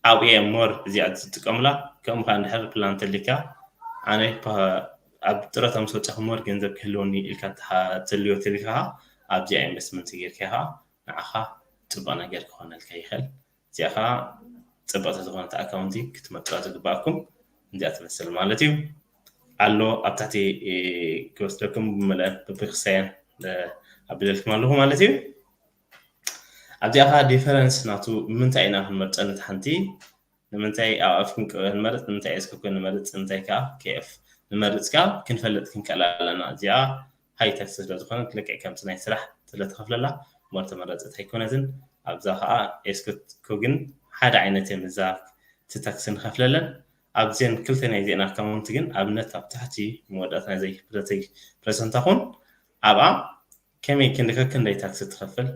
ኣብኡ እየ ሞር እዚኣ ዝጥቀሙላ። ከምኡ ከዓ እንድሕር ፕላን ተሊካ ኣነ ፓ-፣ ኣብ ጥረታ ምስ ወፃኹ ሞር ገንዘብ ክህልወኒ ኢልካ ተሃ-፣ ተልዮ ተሊካ ከዓ ኣብዚኣ ኢንቨስትመንት ጌርካ ከዓ ንዓኻ ፅቡቅ ነገር ክኾነልካ ይኽእል። እዚኣ ከዓ ፅብቅቲ ዝኾነት ኣካውንቲ ክትመርፅዋ ዝግባኣኩም እዚኣ ትመስል ማለት እዩ። ኣሎ ኣብ ታሕቲ፣ እ፣ ክወስደኩም ብመልአን ብብክሳየን፣ እ፣ ኣቢለልኩም ኣለኹ ማለት እዩ። ኣብዚኣ ከዓ ዲፈረንስ ናቱ ንምንታይ ኢና ክንመርፀ ነቲ ሓንቲ፣ ንምንታይ ኣፍ ክንመርፅ፣ ንምንታይ ኤስኮኮ ንመርፅ፣ ንምንታይ ከዓ ኬኤፍ ንመርፅ ከዓ ክንፈልጥ ክንክእል ኣለና። እዚኣ ሃይ ታክስ ስለ ዝኾነት ልክዕ ከምቲ ናይ ስራሕ ስለ ትኸፍለላ ሞር ተመረፀት ኣይኮነትን። ኣብዛ ከዓ ኤስኮኮ ግን ሓደ ዓይነት እዮም እዛ እቲ ታክስ ንኸፍለለን። ኣብዘን ክልተ ናይ ዜና ኣካውንት ግን ኣብነት ኣብ ታሕቲ መወዳእታ ናይ ዘይክፍለተይ ፕረዘንታ ኹን ኣብኣ ከመይ ክንዲ ከክንደይ ታክሲ ትኸፍል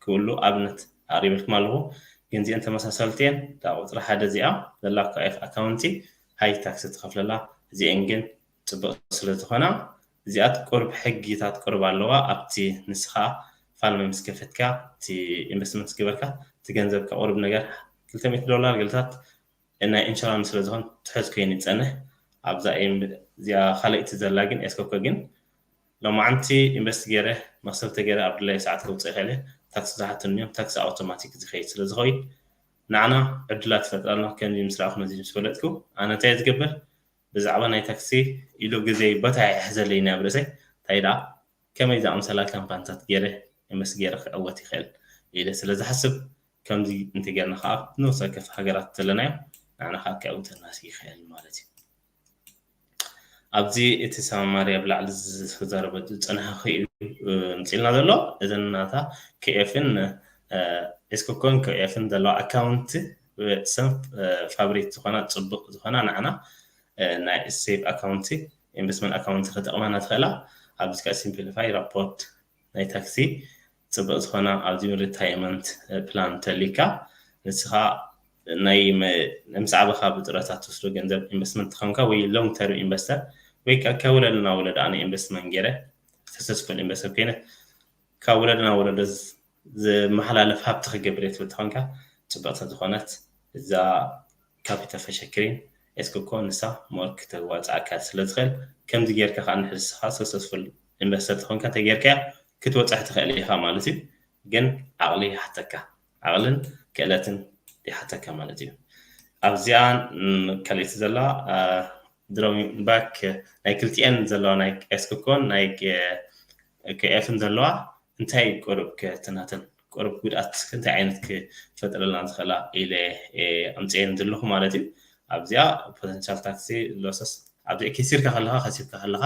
ክብሉ ኣብነት ኣቕሪበልኩም ኣለኹ። ግን እዚአን ተመሳሰልቲ እየን። እታ ቁፅሪ ሓደ እዚኣ ዘላ ኳኤፍ ኣካውንቲ ሃይ ታክሲ ትኸፍለላ። እዚአን ግን ፅቡቅ ስለ ዝኾና እዚኣት ቁሩብ ሕጊታት ቁሩብ ኣለዋ። ኣብቲ ንስኻ ፋልመ ምስ ከፈትካ እቲ ኢንቨስትመንት ዝገበርካ እቲ ገንዘብካ ቁሩብ ነገር ክልተ ሚእቲ ዶላር ገልታት ናይ ኢንሹራንስ ስለ ዝኾን ትሕዝ ኮይኑ ይጸንሕ። ኣብዛ ኤም-፣ እዚኣ ካልኣይቲ ዘላ ግን ኤስኮኮ ግን ሎማዓንቲ ኢንቨስት ገይረ መኽሰብ ተገይረ ኣብ ድላዩ ሰዓት ከውፅእ ይኽእል እየ። ታክሲ ዝሓትኒ እዮም። ታክሲ ኣውቶማቲክ ዝኸይድ ስለ ዝኸይድ ንዓና ዕድላት ይፈጥራልና። ከምዚ ምስ ረኣኹ ነዚ ምስ ፈለጥኩ ኣነ እንታይ እየ ዝገብር? ብዛዕባ ናይ ታክሲ ኢሉ ግዜ ቦታ ይሕዘለይ ናብ ርእሰይ እንታይ ደኣ ከመይ ዝኣምሰላ ካምፓንታት ገይረ ኢንቨስት ገይረ ክዕወት ይኽእል ኢለ ስለ ዝሓስብ ከምዚ እንተጌርና ከዓ ንነፍሲ ወከፍ ሃገራት ዘለናዮ ንዓና ከዓ ክዕውተና ይኽእል ማለት እዩ። ኣብዚ እቲ ሰማማሪ ኣብ ላዕሊ ዝዛረበ ዝፀናሕኩ እዩ፣ እ፣ ምፅልና ዘሎ። እዘን ናታ ኬኤፍን፣ እ፣ ኤስኮኮን ኬኤፍን ዘለዋ ኣካውንት፣ እ፣ ሰም፣ እ፣ ፋብሪክ ዝኾና፣ ፅቡቅ ዝኾና ንዓና፣ እ፣ ናይ ሴፍ ኣካውንቲ፣ ኢንቨስትመንት ኣካውንቲ ክጠቕመና ትኽእላ። ኣብዚ ከዓ ሲምፕሊፋይ ራፖርት ናይ ታክሲ ፅብቅ ዝኾና ኣብዚ ሪታይርመንት ፕላን ተሊካ ንስኻ ናይ መ-፣ ምስ ዓበኻ ብጥረታ ትወስዶ ገንዘብ ኢንቨስትመንት ትኾንካ ወይ ሎንግ ተርም ኢንቨስተር ወይ ከዓ ካብ ወለዶ ናብ ወለዶ ኣነ ኢንቨስትመንት ገይረ ሰክሰስፉል ኢንቨስተር ኮይነ ካብ ወለዶ ናብ ወለዶ ዝ-፣ ዝመሓላለፍ ሃብቲ ክገብር እየ ትብል ተኾንካ ፅብቅቲ ዝኾነት እዛ ካፒታል ፈሸክሪን ኤስኮኮ ንሳ ሞር ክተዋፅኣካ ስለ ዝኽእል ከምዚ ጌርካ ከዓ ንሕስኻ ሰክሰስፉል ኢንቨስተር ተኾንካ ተጌርካ ክትወፅሕ ትኽእል ኢኻ ማለት እዩ። ግን ዓቕሊ ይሓተካ፣ ዓቕልን ክእለትን ይሓተካ ማለት እዩ። ኣብዚኣ፣ ም፣ ካልኣይቲ ዘላ፣ አ፣ ድሮሚንግ ባክ ናይ ክልቲኤን ዘለዋ ናይ ኤስኮኮን ናይ ኬ-፣ ኬኤፍን ዘለዋ እንታይ ቁሩብ ከ-፣ ትናተን ቁሩብ ጉድኣት እንታይ ዓይነት ክፈጥረልና ዝኽእላ ኢለ፣ እ፣ ኣምፅኤን ዘለኹ ማለት እዩ። ኣብዚኣ ፖተንሻል ታክሲ ሎሰስ፣ ኣብዚኣ ከሲርካ ከለኻ፣ ከሲብካ ከለኻ፣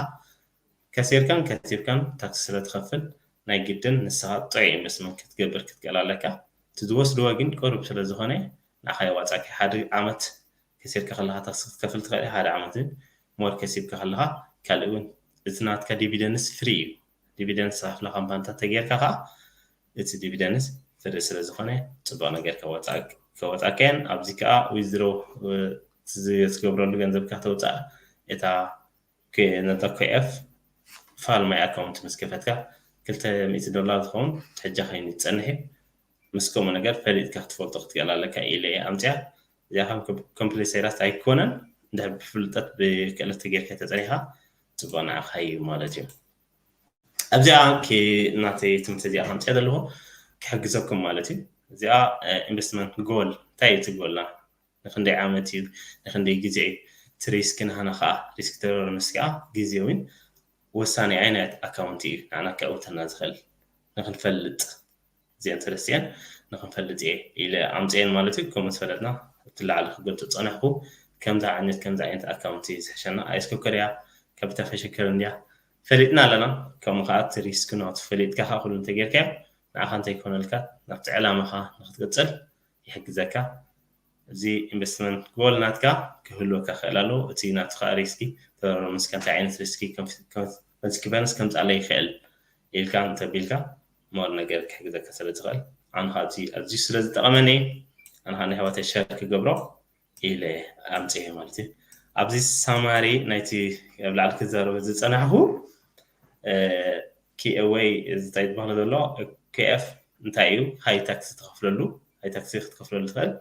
ከሲርካን ከሲብካን ታክሲ ስለ ትኸፍል ናይ ግድን ንስኻ ጥዑይ ኢንቨስትመንት ክትገብር ክትክእል ኣለካ። እቲ ዝወስድዎ ግን ቁሩብ ስለ ዝኾነ ንዓኻ የዋፅኣካ። ሓደ ዓመት ከሲርካ ከለኻ ታክሲ ክትከፍል ትኽእል ኢኻ፣ ሓደ ዓመት ግን ሞር ከሲብካ ከለኻ ካልእ እውን እቲ ናትካ ዲቪደንስ ፍሪ እዩ። ዲቪደንስ ዝኸፍላ ካምፓኒታት ተጌርካ ከዓ እቲ ዲቪደንስ ፍሪ ስለ ዝኾነ ፅቡቅ ነገር ከወፃ-፣ ከወፃካ እየን። ኣብዚ ከዓ ዊዝድሮ፣ እ፣ ዝገብረሉ ገንዘብካ ተውፃእ እታ ክ-፣ ነታ ኬኤፍ ፋል ማይ ኣካውንት ምስ ከፈትካ ክልተ ሚእቲ ዶላር ዝኸውን ሕጃ ኮይኑ ዝፀንሕ እዩ። ምስ ከምኡ ነገር ፈሊጥካ ክትፈልጦ ክትክእል ኣለካ ኢለ እየ ኣምፅያ። እዚኣ ከም ኮም-፣ ኮምፕሊሰይራት ኣይኮነን። እንድሕር ብፍልጠት ብክእለት ተጌርካ ተፀኒኻ ፅቡቅ ንዓኻ እዩ ማለት እዩ። ኣብዚኣ ክ-፣ ናተይ ትምህርቲ እዚኣ ከምፅያ ዘለኹ ክሕግዘኩም ማለት እዩ። እዚኣ ኢንቨስትመንት ጎል እንታይ እዩ ትግበልና? ንክንደይ ዓመት እዩ? ንክንደይ ግዜ እዩ? እቲ ሪስክ ንሃና ከዓ ሪስክ ተረርምስ ከዓ ግዜ እውን ወሳኒ ዓይነት ኣካውንት እዩ ንዓና ከእውተና ዝኽእል ንክንፈልጥ እዚአን ሰለስቲአን ንክንፈልጥ እየ ኢለ ኣምፅአን ማለት እዩ። ከምኡ ዝፈለጥና እቲ ላዕሊ ክገልፁ ዝፀናሕኩ ከምዚ ዓይነት ከምዚ ዓይነት ኣካውንት እዩ ዝሕሸና። ኣይስኮ ኮሪያ ካፒታ ፈሸከር እንዲያ ፈሊጥና ኣለና። ከምኡ ከዓ እቲ ሪስክ ናቱ ፈሊጥካ ከዓ ኩሉ እንተጌርካዮ ንዓኻ እንተይኮነልካ ናብቲ ዕላማኻ ንክትቅፅል ይሕግዘካ። እዚ ኢንቨስትመንት ጎል ናትካ ክህልወካ ክእል ኣለዎ። እቲ ናቱ ከዓ ሪስኪ ተበረሮ ምስካ እንታይ ዓይነት ሪስኪ ኮንስኪቨንስ ከምፅኣለይ ይኽእል ኢልካ እንተቢልካ ሞር ነገር ክሕግዘካ ስለ ዝኽእል ኣነ ከዓ እዚ ኣዝዩ ስለ ዝጠቐመኒ ኣነ ከዓ ንኣሕዋተይ ሸር ክገብሮ ኢለ ኣምፅኤ ማለት እዩ። ኣብዚ ሳማሪ ናይቲ ኣብ ላዕሊ ክዛረበ ዝፀናሕኩ ኪኤወይ እዚ እንታይ ዝበሃሎ ዘሎ ኬኤፍ እንታይ እዩ? ሃይ ታክሲ ትኸፍለሉ፣ ሃይ ታክሲ ክትከፍለሉ ትኽእል።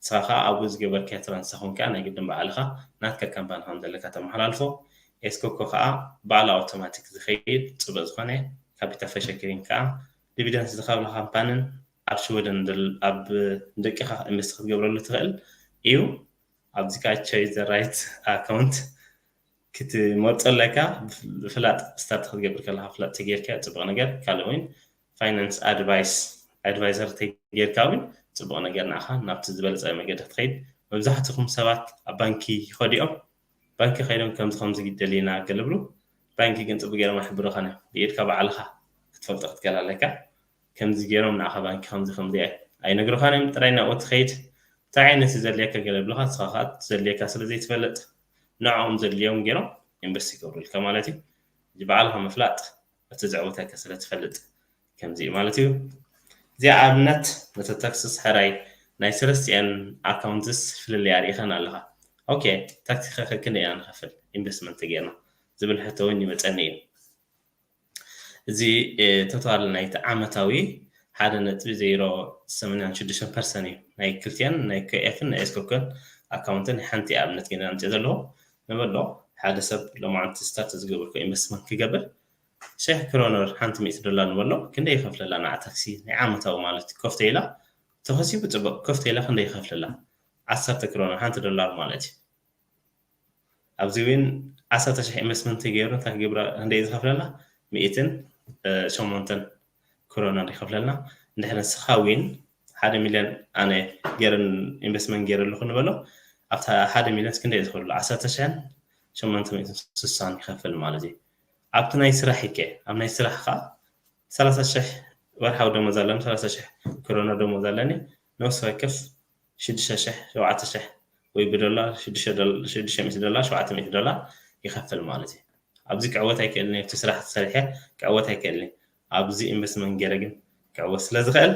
ንስኻ ከዓ ኣብኡ ዝገበርካዮ ትራንሳክሽን ከዓ ናይ ግድን ባዕልኻ ናትካ ካምፓኒ ከም ዘለካ ተመሓላልፎ። ኤስኮኮ ከዓ ባዕሉ ኣውቶማቲክ ዝኸይድ ፅቡቅ ዝኾነ ካፒታ ፈሸክሪን ከዓ ዲቪደንስ ዝኸፍላ ካምፓንን ኣብ ሽወደን ኣብ ደቂኻ ኢንቨስት ክትገብረሉ ትኽእል እዩ። ኣብዚ ከዓ ቸይ ዘ ራይት ኣካውንት ክትመርፆ ኣለካ። ብፍላጥ ስታርት ክትገብር ከለካ ፍላጥ ተጌርካ ፅቡቅ ነገር ካልእ እውን ፋይናንስ ኣድቫይስ ኣድቫይዘር ተጌርካ እውን ፅቡቅ ነገር ንዓኻ ናብቲ ዝበለፀ መገዲ ክትኸይድ። መብዛሕትኹም ሰባት ኣብ ባንኪ ይኸዱ እዮም። ባንኪ ከይዶም ከምዚ ከምዚ ይደልዩና ገለ ብሉ። ባንኪ ግን ፅቡቅ ገይሮም ኣይሕብሩኻን እዮም። ብኢድካ ባዕልኻ ክትፈልጦ ክትከል ኣለካ። ከምዚ ገይሮም ንዓኻ ባንኪ ከምዚ ከምዚ ኣይነግሩኻን እዮም። ጥራይ ናብኡ ትኸይድ እንታይ ዓይነት እዩ ዘድልየካ ገለ ብሉኻ ንስኻ ከዓ ዘድልየካ ስለ ዘይትፈልጥ ንዕኦም ዘድልዮም ገይሮም ኢንቨስት ይገብሩልካ ማለት እዩ። እዚ ባዕልኻ ምፍላጥ እቲ ዘዕውተካ ስለ ትፈልጥ ከምዚ እዩ ማለት እዩ። እዚኣ ኣብነት ነቲ ታክስስ ሕራይ ናይ ሰለስቲአን ኣካውንትስ ፍልልይ ኣርኢኸን ኣለኻ። ኦኬ ታክሲ ከ ክንደይ ኢና ንኸፍል ኢንቨስትመንት ጌርና ዝብል ሕቶ እውን ይመፀኒ እዩ። እዚ ቶታል ናይቲ ዓመታዊ ሓደ ነጥቢ ዜሮ ሰማንያን ሽዱሽተን ፐርሰንት እዩ። ናይ ክልቲአን ናይ ኬኤፍን ናይ ኤስኮኮን ኣካውንትን ሓንቲ ኣብነት ግን ኣምፅኦ ዘለኹ ንበሎ ሓደ ሰብ ሎማዓንቲ ስታርት ዝገበርኩ ኢንቨስትመንት ክገብር ሽሕ ክሮነር ሓንቲ ሚእቲ ዶላር ንበሎ ክንደይ ይኸፍለላ ንዓ ታክሲ ናይ ዓመታዊ ማለት ኮፍተ ኢላ ተኸሲቡ ፅቡቅ ኮፍተ ኢላ ክንደይ ይኸፍለላ ዓሰርተ ክሮነር ሓንቲ ዶላር ማለት እዩ። ኣብዚ እውን ዓሰርተ ሽሕ ኢንቨስትመንት ገይሩ እንታይ ክገብራ ክንደይ ዝኸፍለላ ሚእትን ሸሞንተን ክሮነር ይኸፍለልና። እንድሕር ንስኻ እውን ሓደ ሚልዮን ኣነ ገይረን ኢንቨስትመንት ገይረ ኣለኹ ንበሎ ኣብታ ሓደ ሚልዮን ክንደይ ዝኸፍሉ ዓሰርተ ሽሕን ሸሞንተ ሚእትን ስሳን ይኸፍል ማለት እዩ። ኣብቲ ናይ ስራሕ ይከ ኣብ ናይ ስራሕ ከዓ ሰላሳ ሽሕ ወርሓዊ ደሞዝ ኣለኒ ሰላሳ ሽሕ ክሮኖ ደሞዝ ኣለኒ ነፍሲ ወከፍ ሽዱሽተ ሽሕ ሸውዓተ ሽሕ ወይ ብዶላር ሽዱሽተ ሚእቲ ዶላር ሸውዓተ ሚእቲ ዶላር ይኸፍል ማለት እዩ። ኣብዚ ክዕወት ኣይክእልን እቲ ስራሕ ተሰሪሐ ክዕወት ኣይክእልን ኣብዚ ኢንቨስትመንት ገይረ ግን ክዕወት ስለ ዝኽእል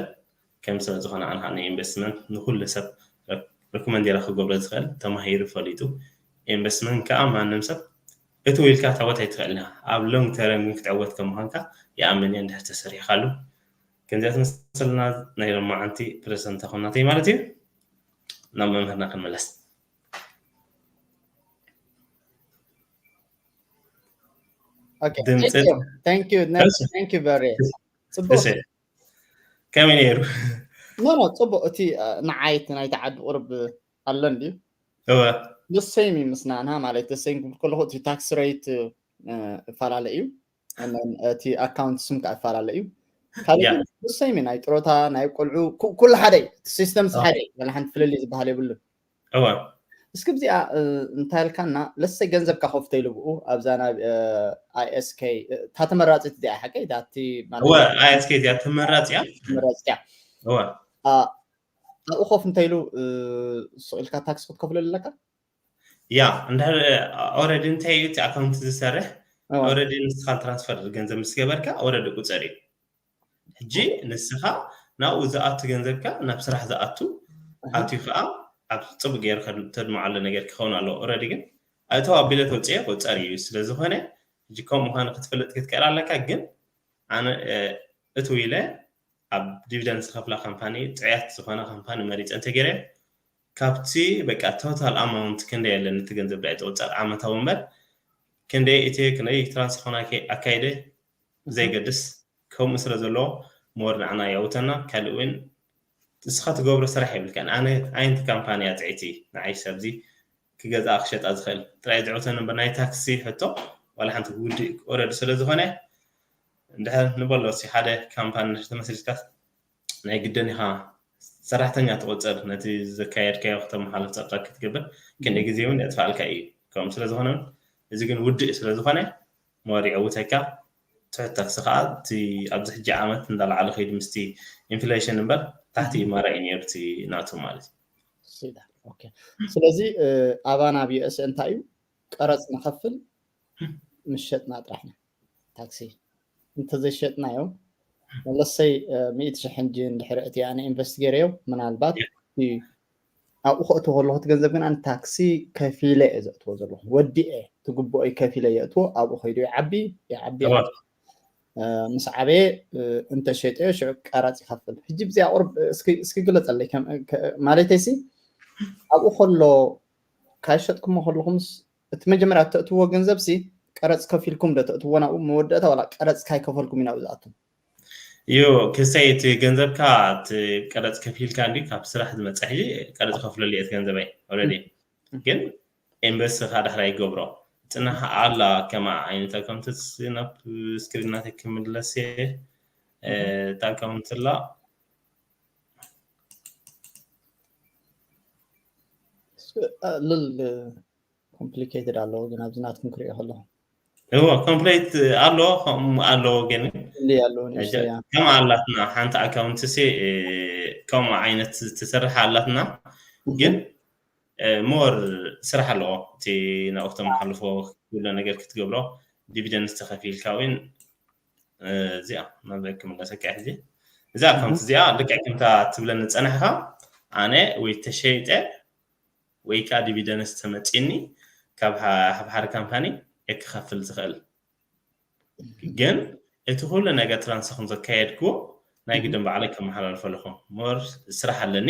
ከም ስለ ዝኾነ ኣነ ኢንቨስትመንት ንኩሉ ሰብ ሪኮመንድ ጌረ ክገብሮ ዝኽእል ተማሂሩ ፈሊጡ ኢንቨስትመንት ከዓ ማንም ሰብ እትው ኢልካ ክትዕወት ኣይትኽእልን ኢኻ ኣብ ሎንግ ተርም ግን ክትዕወት ከም ምዃንካ ይኣምን እየ እንድሕር ተሰሪሕካሉ ከምዚኣ ትመስልና ናይ ሎማዓንቲ ፕረዘንታ ኮናተይ ማለት እዩ ናብ መምህርና ክንመለስ Okay, thank you, thank you, thank you very ጽቡቅ ከመይ ነይሩ ኖ ኖ ጽቡቅ እቲ ንዓይ እቲ ናይቲ ዓዲ ቁርብ ኣሎ እንድዩ እወ ንሰይም እዩ ምስናና ማለት ተሰይም ክብል ከለኹ እቲ ታክስ ሬት እፈላለ እዩ እቲ ኣካውንት ስም ከዓ እፈላለ እዩ ካልእ ንሰይም ናይ ጥሮታ ናይ ቆልዑ ኩሉ ሓደ ሲስተም ሓደ ሓንቲ ፍልልይ ዝበሃል የብሉን እወ እስኪ ብዚኣ እንታይ ኢልካና ለሰይ ገንዘብካ ከፍተ ኢሉ ብኡ ኣብዛ ናብ ኣይኤስኬ እታ ተመራፂት እዚኣ ሓቀይ እዛቲ እወ ኣይኤስኬ እዚኣ ተመራፂያ ተመራፂያ እወ ኣብኡ ኮፍ እንተ ኢሉ ስቕ ኢልካ ታክስ ክትከፍለሉ ኣለካ ያ እንድሕር ኦረዲ እንታይ እዩ እቲ ኣካውንት ዝሰርሕ ኦረዲ ንስኻ ትራንስፈር ገንዘብ ምስ ገበርካ ኦረዲ ቁፅር እዩ ሕጂ ንስኻ ናብኡ ዝኣቱ ገንዘብካ ናብ ስራሕ ዝኣቱ ኣትዩ ከዓ ኣብ ፅቡቅ ገይሩ ተድምዓሉ ነገር ክኸውን ኣለዎ ኦረዲ ግን ኣእተው ኣቢለ ተውፅኤ ቁፀር እዩ ስለዝኾነ ሕጂ ከምኡ ምዃኑ ክትፈልጥ ክትክእል ኣለካ ግን ኣነ እትው ኢለ ኣብ ዲቪደንድ ዝኸፍላ ካምፓኒ ጥዕያት ዝኾነ ካምፓኒ መሪፀ እንተገይረ ካብቲ በቃ ቶታል ኣማውንት ክንደይ የለን እቲ ገንዘብ ዳይ ተቁፀር ዓመታዊ እምበር ክንደይ እቲ ክንደይ ትራንስኮን ኣካይደ ዘይገድስ ከምኡ ስለ ዘለዎ ሞር ንዓና የውተና ካልእ እውን እስኻ ትገብሮ ስራሕ የብልካን። ኣነ ኣየንቲ ካምፓኒ እያ ጥዕይቲ ንዓይ ሰብዚ ክገዝኣ ክሸጣ ዝኽእል ጥራይ ዝዕውተን እምበር ናይ ታክሲ ሕቶ ዋላ ሓንቲ ውድእ ኦረዲ ስለ ዝኾነ እንድሕር ንበሎ ሲ ሓደ ካምፓኒ እንድሕር ተመስሪትካ ናይ ግደን ኢኻ ሰራሕተኛ ትቆፅር ነቲ ዘካየድካዮ ክተመሓልፍ ፀብፃብ ክትገብር ክንደ ግዜ እውን የጥፋልካ እዩ ከምኡ ስለ ዝኾነ እውን እዚ ግን ውድእ ስለ ዝኾነ ሞር ይዕውተካ ትሕት ታክሲ ከዓ እቲ ኣብዚ ሕጂ ዓመት እንዳለዓለ ከይዱ ምስቲ ኢንፍሌሽን እምበር ታሕቲ ይመራ እዩ ነይሩ እቲ ናቱ ማለት እዩ ስለዚ ኣባና ኣብ ዩኤስ እንታይ እዩ ቀረፅ ንኸፍል ምሸጥና ጥራሕ ኢና ታክሲ እንተዘይሸጥናዮ መለሰይ ሚእቲ ሽሕ ሕጂ እንድሕር እቲ ኣነ ኢንቨስት ገይረዮ ምናልባት ኣብኡ ከእትዎ ከለኹ እቲ ገንዘብ ግን ኣነ ታክሲ ከፊለ እየ ዘእትዎ ዘለኹ ወዲኤ ትግብኦ ከፊለ የእትዎ ኣብኡ ከይዱ ይዓቢ ይዓቢ ምስ ዓበየ እንተሸጠዮ ሽዑ ቀረፅ ይኸፍል ሕጂ ብዚኣ ቁርብ እስኪ ግለፀለይ ማለተይሲ ኣብኡ ከሎ ካይሸጥኩሞ ከለኹምስ እቲ መጀመርያ ተእትዎ ገንዘብ ሲ ቀረፅ ከፊልኩም ዶ ተእትዎ ናብኡ መወዳእታ ዋላ ቀረፅ ካይከፈልኩም እዩ ናብኡ ዝኣቱ እዩ ክሰይ እቲ ገንዘብካ እቲ ቀረፅ ከፊልካ እንዲ ካብ ስራሕ ዝመፀ ሕጂ ቀረፅ ከፍለሉ እየ ገንዘበይ ኦረዲ ግን ኤምበሲ ካ ዳሕራ ይገብሮ ፅናሕ ኣላ ከማ ዓይነት ኣካውንት ናብ ስክሪናት ክምለስ እየ እታ ኣካውንት ላ ልል ኮምፕሊኬትድ ኣለዎ ግን ኣብዚ ናትኩም ክሪኦ ከለኹ እዎ ኮምፕሌት ኣሎ ከምኡ ኣለዎ ግን ፍልይ ኣለዎ ንእሽተይ እያ ከም ኣላትና ሓንቲ ኣካውንት ሲ ከምኡ ዓይነት ትሰርሕ ኣላትና ግን ሞር ስራሕ ኣለዎ እቲ ናብኡ ክተመሓልፎ ዝብሎ ነገር ክትገብሮ ዲቪደንስ ተኸፊልካ እውን እዚኣ ናብዛ ክምለሰካ ሕዚ እዛ ኣካውንት እዚኣ ልክዕ ከምታ ትብለኒ ዝፀናሕካ ኣነ ወይ ተሸይጠ ወይ ከዓ ዲቪደንስ ተመፂኒ ካብ ሓደ ካምፓኒ ክኸፍል ዝኽእል ግን እቲ ኩሉ ነገር ትራንሳክሽን ዘካየድክዎ ናይ ግድን ባዕለይ ከመሓላልፈ ኣለኹ ሞር ስራሕ ኣለኒ